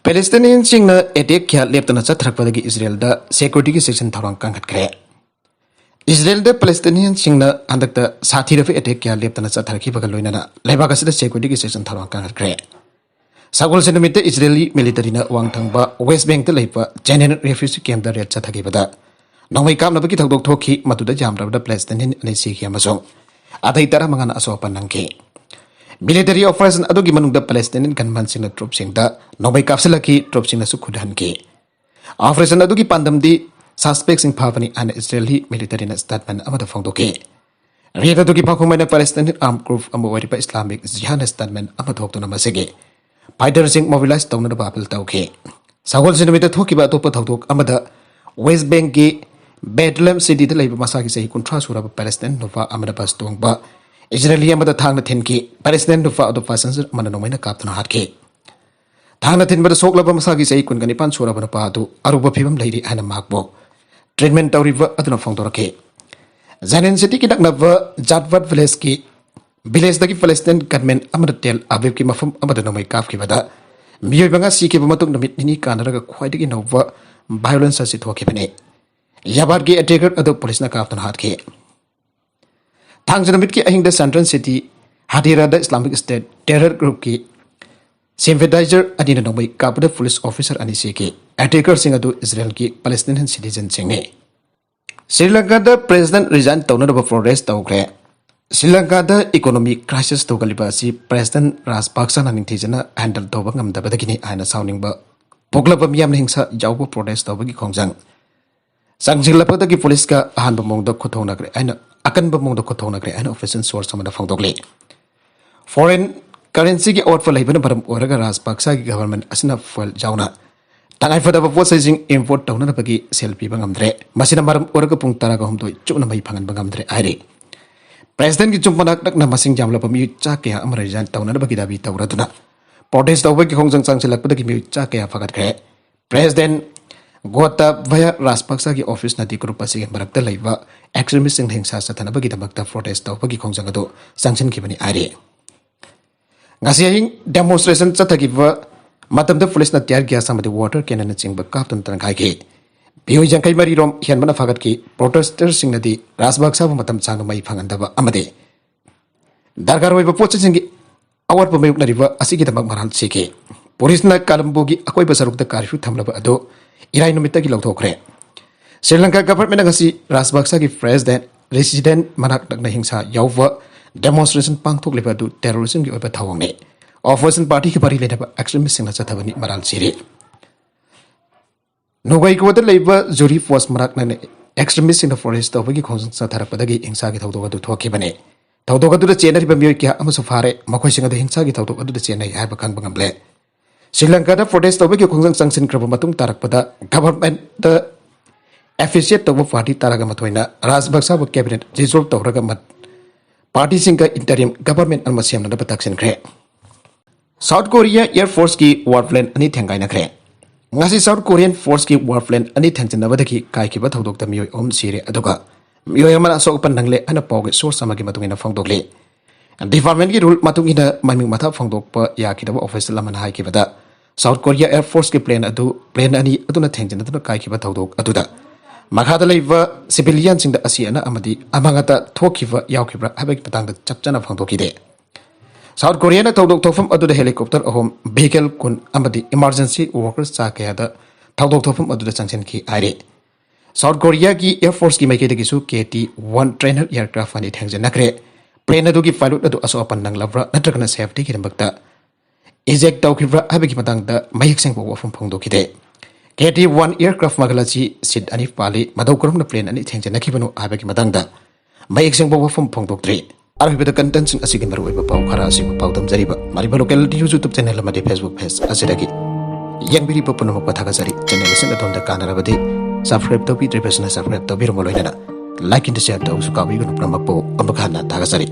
ꯄꯦꯂꯦꯁꯇꯤꯅꯤꯌꯟꯁꯤꯡꯅ ꯑꯦꯇꯦꯛ ꯀꯌꯥ ꯂꯦꯞꯇꯅ ꯆꯠꯊꯔꯛꯄꯗꯒꯤ ꯏꯖꯔꯦꯜꯗ ꯁꯦꯀ꯭ꯌꯨꯔꯤꯇꯤꯒꯤ ꯆꯦꯛꯁꯤꯟ ꯊꯧꯔꯥꯡ ꯀꯟꯈꯠꯈ꯭ꯔꯦ꯫ ꯏꯖꯔꯦꯜꯗ ꯄꯦꯂꯦꯁꯇꯤꯅꯤꯌꯟꯁꯤꯡꯅ ꯍꯟꯗꯛꯇ ꯁꯥꯊꯤꯔꯕ ꯑꯦꯇꯦꯛ ꯀꯌꯥ ꯂꯦꯞꯇꯅ ꯆꯠꯊꯔꯛꯈꯤꯕꯒ ꯂꯣꯏꯅꯅ ꯂꯩꯕꯥꯛ ꯑꯁꯤꯗ ꯁꯦꯀ꯭ꯌꯨꯔꯤꯇꯤꯒꯤ ꯆꯦꯛꯁꯤꯟ ꯊꯧꯔꯥꯡ ꯀꯟꯈꯠꯈ꯭ꯔꯦ꯫ ꯁꯒꯣꯜꯁꯦꯟ ꯅꯨꯃꯤꯠꯇ ꯏꯖꯔꯦꯂꯤ ꯃꯤꯂꯤꯇꯔꯤꯅ ꯋꯥꯡ ꯊꯪꯕ ꯋꯦꯁ ꯕꯦꯡꯛꯇ ꯂꯩꯕ ꯖꯦꯅꯤꯟ ꯔꯦꯐ꯭ꯌꯨꯖꯤ ꯀꯦꯝꯞꯇ ꯔꯦꯗ ꯆꯠꯊꯈꯤꯕꯗ ꯅꯣꯡꯃꯩ ꯀꯥꯞꯅꯕꯒꯤ ꯊꯧꯗꯣꯛ ꯊꯣꯛꯈꯤ꯫ ꯃꯗꯨꯗ ꯌꯥꯝꯗ꯭ꯔꯕꯗ ꯄꯦꯂꯦꯁꯇꯥꯏꯅꯤꯌꯟ ꯑꯅꯤ ꯁꯤꯈꯤ ꯑꯃꯁꯨꯡ ꯑꯇꯩ ꯇꯔꯥꯃꯉꯥꯅ ꯑꯁꯣꯛ ꯑꯄꯟ ꯅꯪꯈꯤ꯫ ꯃꯤꯂꯤꯇꯔꯤ ꯑꯣꯄꯔꯦꯁꯟ ꯑꯗꯨꯒꯤ ꯃꯅꯨꯡꯗ ꯄꯦꯂꯦꯁꯇꯥꯏꯅꯤꯌꯟ ꯒꯟꯃꯦꯟꯁꯤꯡꯅ ꯇ꯭ꯔꯨꯞꯁꯤꯡꯗ ꯅꯣꯡꯃꯩ ꯀꯥꯞꯁꯤꯜꯂꯛꯈꯤ, ꯇ꯭ꯔꯨꯞꯁꯤꯡꯅꯁꯨ ꯈꯨꯠ ꯍꯟꯈꯤ꯫ ꯑꯣꯄꯔꯦꯁꯟ ꯑꯗꯨꯒꯤ ꯄꯥꯟꯗꯝꯗꯤ ꯁꯁꯄꯦꯛꯁꯤꯡ ꯐꯥꯕꯅꯤ ꯍꯥꯏꯅ ꯏꯖꯔꯦꯜꯒꯤ ꯃꯤꯂꯤꯇꯔꯤꯅ ꯁ꯭ꯇꯦꯠꯃꯦꯟ ꯑꯃꯗ ꯐꯣꯡꯗꯣꯛꯈꯤ꯫ ꯔꯦꯗ ꯑꯗꯨꯒꯤ ꯄꯥꯎꯈꯨꯝ ꯑꯣꯏꯅ ꯄꯦꯂꯦꯁꯇꯥꯏꯅꯤꯌꯟ ꯑꯥꯔꯝ ꯒ꯭ꯔꯨꯞ ꯑꯃ ꯑꯣꯏꯔꯤꯕ ꯏꯁꯂꯥꯃꯤꯛ ꯖꯤꯍꯥꯗꯅ ꯁ꯭ꯇꯦꯠꯃꯦꯟ ꯑꯃ ꯊꯣꯛꯇꯨꯅ ꯃꯁꯤꯒꯤ ꯐꯥꯏꯇꯔꯁꯤꯡ ꯃꯣꯕꯤꯂꯥꯏꯖ ꯇꯧꯅꯅꯕ ꯑꯥꯄꯤꯜ ꯇꯧꯈꯤ꯫ ꯁꯒꯣꯜꯁꯦꯟ ꯅꯨꯃꯤꯠꯇ ꯊꯣꯛꯈꯤꯕ ꯑꯇꯣꯞꯄ ꯊꯧꯗꯣꯛ ꯑꯃꯗ ꯋꯦꯁ ꯕꯦꯡꯛꯀꯤ ꯕꯦꯗꯂꯦꯝ ꯁꯤꯇꯤꯗ ꯂꯩꯕ ꯃꯁꯥꯒꯤ ꯆꯍꯤ ꯀꯨꯟꯊ꯭ꯔꯥ ꯁꯨꯔꯕ ꯄꯦꯂꯦꯁꯇꯥꯏꯟ ꯅꯨꯄꯥ ꯑꯃꯅ ꯕꯁ ꯇꯣꯡꯕ ꯏꯖꯔꯦꯂꯤ ꯑꯃꯗ ꯊꯥꯡꯅ ꯊꯤꯟꯈꯤ꯫ ꯄꯦꯂꯦꯁꯇꯥꯏꯟ ꯅꯨꯄꯥ ꯑꯗꯨ ꯄꯦꯁꯦꯟꯖꯔ ꯑꯃꯅ ꯅꯣꯡꯃꯩꯅ ꯀꯥꯞꯇꯨꯅ ꯍꯥꯠꯈꯤ꯫ ꯊꯥꯡꯅ ꯊꯤꯟꯕꯗ ꯁꯣꯛꯂꯕ ꯃꯁꯥꯒꯤ ꯆꯍꯤ ꯀꯨꯟꯒ ꯅꯤꯄꯥꯟ ꯁꯨꯔꯕ ꯅꯨꯄꯥ ꯑꯗꯨ ꯑꯔꯨꯕ ꯐꯤꯕꯝ ꯂꯩꯔꯤ ꯍꯥꯏꯅ ꯃꯍꯥꯛꯄꯨ ꯇ꯭ꯔꯤꯠꯃꯦꯟ ꯇꯧꯔꯤꯕ ꯑꯗꯨꯅ ꯐꯣꯡꯗꯣꯔꯛꯈꯤ꯫ ꯖꯦꯅꯤꯟ ꯁꯤꯇꯤꯒꯤ ꯅꯛꯅꯕ ꯖꯥꯠꯚꯠ ꯚꯤꯂꯦꯖꯀꯤ, ꯚꯤꯂꯦꯖꯇꯒꯤ ꯄꯦꯂꯦꯁꯇꯥꯏꯟ ꯒꯟꯃꯦꯟ ꯑꯃꯅ ꯇꯦꯜ ꯑꯕꯤꯕꯀꯤ ꯃꯐꯝ ꯑꯃꯗ ꯅꯣꯡꯃꯩ ꯀꯥꯞꯈꯤꯕꯗ ꯃꯤꯑꯣꯏ ꯃꯉꯥ ꯁꯤꯈꯤꯕ ꯃꯇꯨꯡ ꯅꯨꯃꯤꯠ ꯅꯤꯅꯤ ꯀꯥꯟꯅꯔꯒ ꯈ꯭ꯋꯥꯏꯗꯒꯤ ꯅꯧꯕ ꯚꯥꯏꯑꯣꯂꯦꯟꯁ ꯑꯁꯤ ꯊꯣꯛꯈꯤꯕꯅꯤ꯫ ꯌꯥꯕꯥꯗꯀꯤ ꯑꯦꯇꯦꯀꯔ ꯑꯗꯨ ꯄꯨꯂꯤꯁꯅ ꯀꯥꯞꯇꯨꯅ ꯍꯥꯠꯈꯤ꯫ ꯊꯥꯡꯖ ꯅꯨꯃꯤꯠꯀꯤ ꯑꯍꯤꯡꯗ central city ꯍꯥꯗꯤꯔꯥꯗ Islamic state terror ꯒ꯭ꯔꯨꯞꯀꯤ ꯁꯤꯝꯄꯦꯊꯥꯏꯖꯔ ꯑꯅꯤꯅ ꯅꯣꯡꯃꯩ ꯀꯥꯞꯄꯗ ꯄꯨꯂꯤꯁ ꯑꯣꯐꯤꯁꯔ ꯑꯅꯤ ꯁꯤꯈꯤ꯫ ꯑꯦꯇꯦꯀꯔꯁꯤꯡ ꯑꯗꯨ ꯏꯖꯔꯦꯜꯒꯤ ꯄꯦꯂꯦꯁꯇꯤꯅꯤꯌꯟ ꯁꯤꯇꯤꯖꯟꯁꯤꯡꯅꯤ꯫ ꯁ꯭ꯔꯤ ꯂꯪꯀꯥꯗ ꯄ꯭ꯔꯦꯁꯤꯗꯦꯟꯠ ꯔꯤꯖꯥꯏꯟ ꯇꯧꯅꯅꯕ ꯄ꯭ꯔꯣꯇꯦꯁ ꯇꯧꯈ꯭ꯔꯦ꯫ ꯁ꯭ꯔꯤ ꯂꯪꯀꯥꯗ ꯏꯀꯣꯅꯣꯃꯤ ꯀ꯭ꯔꯥꯏꯁꯤꯁ ꯊꯣꯛꯍꯜꯂꯤꯕ ꯑꯁꯤ ꯄ꯭ꯔꯦꯁꯤꯗꯦꯟꯠ ꯔꯥꯖꯄꯥꯛꯁꯥꯅ ꯅꯤꯡꯊꯤꯖꯅ ꯍꯦꯟꯗꯜ ꯇꯧꯕ ꯉꯝꯗꯕꯗꯒꯤꯅꯤ ꯍꯥꯏꯅ ꯁꯥꯎꯅꯤꯡꯕ ꯄꯣꯛꯂꯕ ꯃꯤꯌꯥꯝꯅ ꯍꯤꯡꯁꯥ ꯌꯥꯎꯕ ꯄ꯭ꯔꯣꯇꯦꯁ ꯇꯧꯕꯒꯤ ꯈꯣꯡꯖꯪ ꯆꯪꯁꯤꯜꯂꯛꯄꯗꯒꯤ ꯄꯨꯂꯤꯁꯀ ꯑꯍꯥꯟꯕ ꯃꯑꯣꯡꯗ ꯈꯨꯠꯊꯣꯡꯅꯈ꯭ꯔꯦ ꯍꯥꯏꯅ, ꯑꯀꯟꯕ ꯃꯑꯣꯡꯗ ꯈꯨꯠꯊꯣꯡꯅꯈ꯭ꯔꯦ ꯍꯥꯏꯅ ꯑꯣꯐꯤꯁꯤꯌꯦꯜ ꯁꯣꯔꯁ ꯑꯃꯅ ꯐꯣꯡꯗꯣꯛꯂꯤ꯫ ꯐꯣꯔꯦꯟ ꯀꯔꯦꯟꯁꯤꯒꯤ ꯑꯋꯥꯠꯄ ꯂꯩꯕꯅ ꯃꯔꯝ ꯑꯣꯏꯔꯒ ꯔꯥꯖꯄꯥꯛꯁꯥꯒꯤ ꯒꯚꯔꯟꯃꯦꯟꯠ ꯑꯁꯤꯅ ꯐꯨꯑꯦꯜ ꯌꯥꯎꯅ ꯇꯉꯥꯏꯐꯗꯕ ꯄꯣꯠꯆꯩꯁꯤꯡ ꯏꯝꯄꯣꯔꯠ ꯇꯧꯅꯅꯕꯒꯤ ꯁꯦꯜ ꯄꯤꯕ ꯉꯝꯗ꯭ꯔꯦ꯫ ꯃꯁꯤꯅ ꯃꯔꯝ ꯑꯣꯏꯔꯒ ꯄꯨꯡ ꯇꯔꯥꯒ ꯍꯨꯝꯗꯣꯏ ꯆꯨꯞꯅ ꯃꯩ ꯐꯪꯍꯟꯕ ꯉꯝꯗ꯭ꯔꯦ ꯍꯥꯏꯔꯤ꯫ ꯄ꯭ꯔꯦꯁꯤꯗꯦꯟꯠꯀꯤ ꯌꯨꯝ ꯃꯅꯥꯛ ꯅꯛꯅ ꯃꯁꯤꯡ ꯌꯥꯝꯂꯕ ꯃꯤꯑꯣꯏ ꯆꯥ ꯀꯌꯥ ꯑꯃ ꯔꯤꯖꯥꯏꯟ ꯇꯧꯅꯅꯕꯒꯤ ꯗꯥꯕꯤ ꯇꯧꯔꯗꯨꯅ ꯄ꯭ꯔꯣꯇꯦꯁ ꯇꯧꯕꯒꯤ ꯈꯣꯡꯖꯪ ꯆꯪꯁꯤꯜꯂꯛꯄꯗꯒꯤ ꯃꯤꯑꯣꯏ ꯆꯥ ꯀꯌꯥ ꯐꯒꯠꯈ꯭ꯔꯦ꯫ ꯄ꯭ꯔꯦꯁꯤꯗꯦꯟꯠ ꯒꯣꯇꯥꯕꯌꯥ ꯔꯥꯖꯄꯥꯛꯁꯥꯒꯤ ꯑꯣꯐꯤꯁꯅꯗꯤ ꯒ꯭ꯔꯨꯞ ꯑꯁꯤꯒꯤ ꯃꯔꯛꯇ ꯂꯩꯕ ꯑꯦꯛꯁꯇ꯭ꯔꯤꯃꯤꯁꯁꯤꯡ ꯍꯤꯡꯁꯥ ꯆꯠꯊꯅꯕꯒꯤꯗꯃꯛꯇ ꯄ꯭ꯔꯣꯇꯦꯁ ꯇꯧꯕꯒꯤ ꯈꯣꯡꯖꯪ ꯑꯗꯨ ꯆꯪꯁꯤꯟꯈꯤꯕꯅꯤ ꯍꯥꯏꯔꯤ꯫ ꯉꯁꯤ ꯑꯍꯤꯡ ꯗꯦꯃꯣꯟꯁꯇ꯭ꯔꯦꯁꯟ ꯆꯠꯊꯈꯤꯕ ꯃꯇꯝꯗ ꯄꯨꯂꯤꯁꯅ ꯇꯤꯌꯥꯔ ꯒ꯭ꯌꯥꯁ ꯑꯃꯗꯤ ꯋꯥꯇꯔ ꯀꯦꯅꯟꯅꯆꯤꯡꯕ ꯀꯥꯞꯇꯨꯅ ꯇꯪꯈꯥꯏꯈꯤ꯫ ꯃꯤꯑꯣꯏ ꯌꯥꯡꯈꯩ ꯃꯔꯤ ꯔꯣꯝ ꯍꯦꯟꯕꯅ ꯐꯒꯠꯈꯤ꯫ ꯄ꯭ꯔꯣꯇꯦꯁꯇꯔꯁꯤꯡꯅꯗꯤ ꯔꯥꯖꯄꯥꯛꯁꯥꯕꯨ ꯃꯇꯝ ꯁꯥꯡꯅ ꯃꯩ ꯐꯪꯍꯟꯗꯕ ꯑꯃꯗꯤ ꯗꯔꯀꯥꯔ ꯑꯣꯏꯕ ꯄꯣꯠꯆꯩꯁꯤꯡꯒꯤ ꯑꯋꯥꯠꯄ ꯃꯥꯌꯣꯛꯅꯔꯤꯕ ꯑꯁꯤꯒꯤꯗꯃꯛ ꯃꯔꯥꯜ ꯁꯤꯈꯤ꯫ ꯄꯨꯂꯤꯁꯅ ꯀꯂꯝꯕꯣꯒꯤ ꯑꯀꯣꯏꯕ ꯁꯔꯨꯛꯇ curfew ꯊꯝꯂꯕ ꯑꯗꯨ ꯏꯔꯥꯏ ꯅꯨꯃꯤꯠꯇꯒꯤ ꯂꯧꯊꯣꯛꯈ꯭ꯔꯦ꯫ ꯁ꯭ꯔꯤ ꯂꯪꯀꯥ ꯒꯚꯔꯟꯃꯦꯟꯠꯅ ꯉꯁꯤ ꯔꯥꯖꯄꯛꯁꯒꯤ ꯄ꯭ꯔꯦꯁꯤꯗꯦꯟꯠ ꯔꯦꯁꯤꯗꯦꯟꯠ ꯃꯅꯥꯛ ꯅꯛꯅ ꯍꯤꯡꯁꯥ ꯌꯥꯎꯕ demonstration ꯄꯥꯡꯊꯣꯛꯂꯤꯕ ꯑꯗꯨ terrorismꯒꯤ ꯑꯣꯏꯕ ꯊꯧꯑꯣꯡꯅꯤ꯫ Opposition partyꯒꯤ ꯃꯔꯤ ꯂꯩꯅꯕ extremistꯁꯤꯡꯅ ꯆꯠꯊꯕꯅꯤ ꯃꯔꯥꯜ ꯁꯤꯔꯤ꯫ ꯅꯨꯡꯒꯩꯀꯣꯗ ꯂꯩꯕ ꯖꯨꯔꯤ ꯄꯣꯁꯠ ꯃꯅꯥꯛ ꯅꯛꯅ extremistꯁꯤꯡꯅ protest ꯇꯧꯕꯒꯤ ꯈꯣꯡꯖꯪ ꯆꯠꯊꯔꯛꯄꯗꯒꯤ ꯍꯤꯡꯁꯥꯒꯤ ꯊꯧꯗꯣꯛ ꯑꯗꯨ ꯊꯣꯛꯈꯤꯕꯅꯤ꯫ ꯊꯧꯗꯣꯛ ꯑꯗꯨꯗ ꯆꯦꯟꯅꯔꯤꯕ ꯃꯤꯑꯣꯏ ꯀꯌꯥ ꯑꯃꯁꯨ ꯐꯥꯔꯦ꯫ ꯃꯈꯣꯏꯁꯤꯡ ꯑꯗꯨ ꯍꯤꯡꯁꯥꯒꯤ ꯊꯧꯗꯣꯛ ꯑꯗꯨꯗ ꯆꯦꯟꯅꯩ ꯍꯥꯏꯕ ꯈꯪꯕ ꯉꯝꯂꯦ꯫ ꯁ꯭ꯔꯤ ꯂꯪꯀꯥꯗ protest ꯇꯧꯕꯒꯤ ꯈꯣꯡꯖꯪ ꯆꯪꯁꯤꯟꯈ꯭ꯔꯕ ꯃꯇꯨꯡ ꯇꯥꯔꯛꯄꯗ governmentꯇ affiliate ꯇꯧꯕ party ꯇꯔꯥꯒ ꯃꯥꯊꯣꯏꯅ ꯔꯥꯖꯄꯛꯁꯕꯨ cabinet dissolve ꯇꯧꯔꯒ ꯃꯠ-, partyꯁꯤꯡꯒ interim government ꯑꯃ ꯁꯦꯝꯅꯅꯕ ꯇꯛꯁꯤꯟꯈ꯭ꯔꯦ꯫ South Korea Air Forceꯀꯤ war plane ꯑꯅꯤ ꯊꯦꯡꯒꯥꯏꯅꯈ꯭ꯔꯦ꯫ ꯉꯁꯤ South Korean forceꯀꯤ war plane ꯑꯅꯤ ꯊꯦꯡꯖꯤꯟꯅꯕꯗꯒꯤ ꯀꯥꯏꯈꯤꯕ ꯊꯧꯗꯣꯛꯇ ꯃꯤꯑꯣꯏ ꯑꯍꯨꯝ ꯁꯤꯔꯦ, ꯑꯗꯨꯒ ꯃꯤꯑꯣꯏ ꯑꯃꯅ ꯑꯁꯣꯛ ꯑꯄꯟ ꯅꯪꯂꯦ ꯍꯥꯏꯅ ꯄꯥꯎꯒꯤ source ꯑꯃꯒꯤ ꯃꯇꯨꯡ ꯏꯟꯅ ꯐꯣꯡꯗꯣꯛꯂꯤ꯫ Departmentꯀꯤ rule ꯃꯇꯨꯡ ꯏꯟꯅ ꯃꯃꯤꯡ ꯃꯊꯥ ꯐꯣꯡꯗꯣꯛꯄ ꯌꯥꯈꯤꯗꯕ official ꯑꯃꯅ ꯍꯥꯏꯈꯤꯕꯗ, South Korea Air Forceꯀꯤ plane ꯑꯗꯨ, plane ꯑꯅꯤ ꯑꯗꯨꯅ ꯊꯦꯡꯖꯤꯟꯅꯗꯨꯅ ꯀꯥꯏꯈꯤꯕ ꯊꯧꯗꯣꯛ ꯑꯗꯨꯗ ꯃꯈꯥꯗ ꯂꯩꯕ civilianꯁꯤꯡꯗ ꯑꯁꯤ ꯑꯅꯥ ꯑꯃꯗꯤ ꯑꯃꯥꯡ ꯑꯇꯥ ꯊꯣꯛꯈꯤꯕ ꯌꯥꯎꯈꯤꯕ꯭ꯔꯥ ꯍꯥꯏꯕꯒꯤ ꯃꯇꯥꯡꯗ ꯆꯞ ꯆꯥꯅ ꯐꯣꯡꯗꯣꯛꯈꯤꯗꯦ꯫ South Koreaꯅ ꯊꯧꯗꯣꯛ ꯊꯣꯛꯐꯝ ꯑꯗꯨꯗ helicopter ꯑꯍꯨꯝ, vehicle ꯀꯨꯟ ꯑꯃꯗꯤ emergency workers ꯆꯥ ꯀꯌꯥꯗ ꯊꯧꯗꯣꯛ ꯊꯣꯛꯐꯝ ꯑꯗꯨꯗ ꯆꯪꯁꯤꯟꯈꯤ ꯍꯥꯏꯔꯤ꯫ South Koreaꯒꯤ Air Forceꯀꯤ ꯃꯥꯏꯀꯩꯗꯒꯤꯁꯨ K T one trainer aircraft ꯑꯅꯤ ꯊꯦꯡꯖꯤꯟꯅꯈ꯭ꯔꯦ꯫ Plane ꯑꯗꯨꯒꯤ pilot ꯑꯗꯨ ꯑꯁꯣꯛ ꯑꯄꯟ ꯅꯪꯂꯕ꯭ꯔꯥ ꯅꯠꯇ꯭ꯔꯒꯅ safetyꯒꯤꯗꯃꯛꯇ eject ꯇꯧꯈꯤꯕ꯭ꯔꯥ ꯍꯥꯏꯕꯒꯤ ꯃꯇꯥꯡꯗ ꯃꯌꯦꯛ ꯁꯦꯡꯕ ꯋꯥꯐꯝ ꯐꯣꯡꯗꯣꯛꯈꯤꯗꯦ꯫ K T one aircraft ꯃꯈꯜ ꯑꯁꯤ seat ꯑꯅꯤ ꯄꯥꯜꯂꯤ, ꯃꯇꯧ ꯀꯔꯝꯅ plane ꯑꯅꯤ ꯊꯦꯡꯖꯤꯟꯅꯈꯤꯕꯅꯣ ꯍꯥꯏꯕꯒꯤ ꯃꯇꯥꯡꯗ ꯃꯌꯦꯛ ꯁꯦꯡꯕ ꯋꯥꯐꯝ ꯐꯣꯡꯗꯣꯛꯇ꯭ꯔꯤ꯫ ꯑꯔꯣꯏꯕꯗ contentꯁꯤꯡ ꯑꯁꯤꯒꯤ ꯃꯔꯨꯑꯣꯏꯕ ꯄꯥꯎ ꯈꯔ ꯑꯁꯤꯕꯨ ꯄꯥꯎꯗꯝꯖꯔꯤꯕ Manipur local news YouTube channel ꯑꯃꯗꯤ Facebook page ꯑꯁꯤꯗꯒꯤ ꯌꯦꯡꯕꯤꯔꯤꯕ ꯄꯨꯝꯅꯃꯛꯄꯨ ꯊꯥꯒꯠꯆꯔꯤ꯫ Channel ꯑꯁꯤꯅ ꯑꯗꯣꯝꯗ ꯀꯥꯟꯅꯔꯕꯗꯤ subscribe ꯇꯧꯕꯤꯗ꯭ꯔꯤꯕꯁꯤꯅ subscribe ꯇꯧꯕꯤꯔꯝꯕ ꯂꯣꯏꯅꯅ like and share ꯇꯧꯕꯁꯨ ꯀꯥꯎꯕꯤꯒꯅꯨ꯫ ꯄꯨꯝꯅꯃꯛꯄꯨ ꯑꯃꯨꯛ ꯍꯟꯅ ꯊꯥꯒꯠꯆꯔꯤ꯫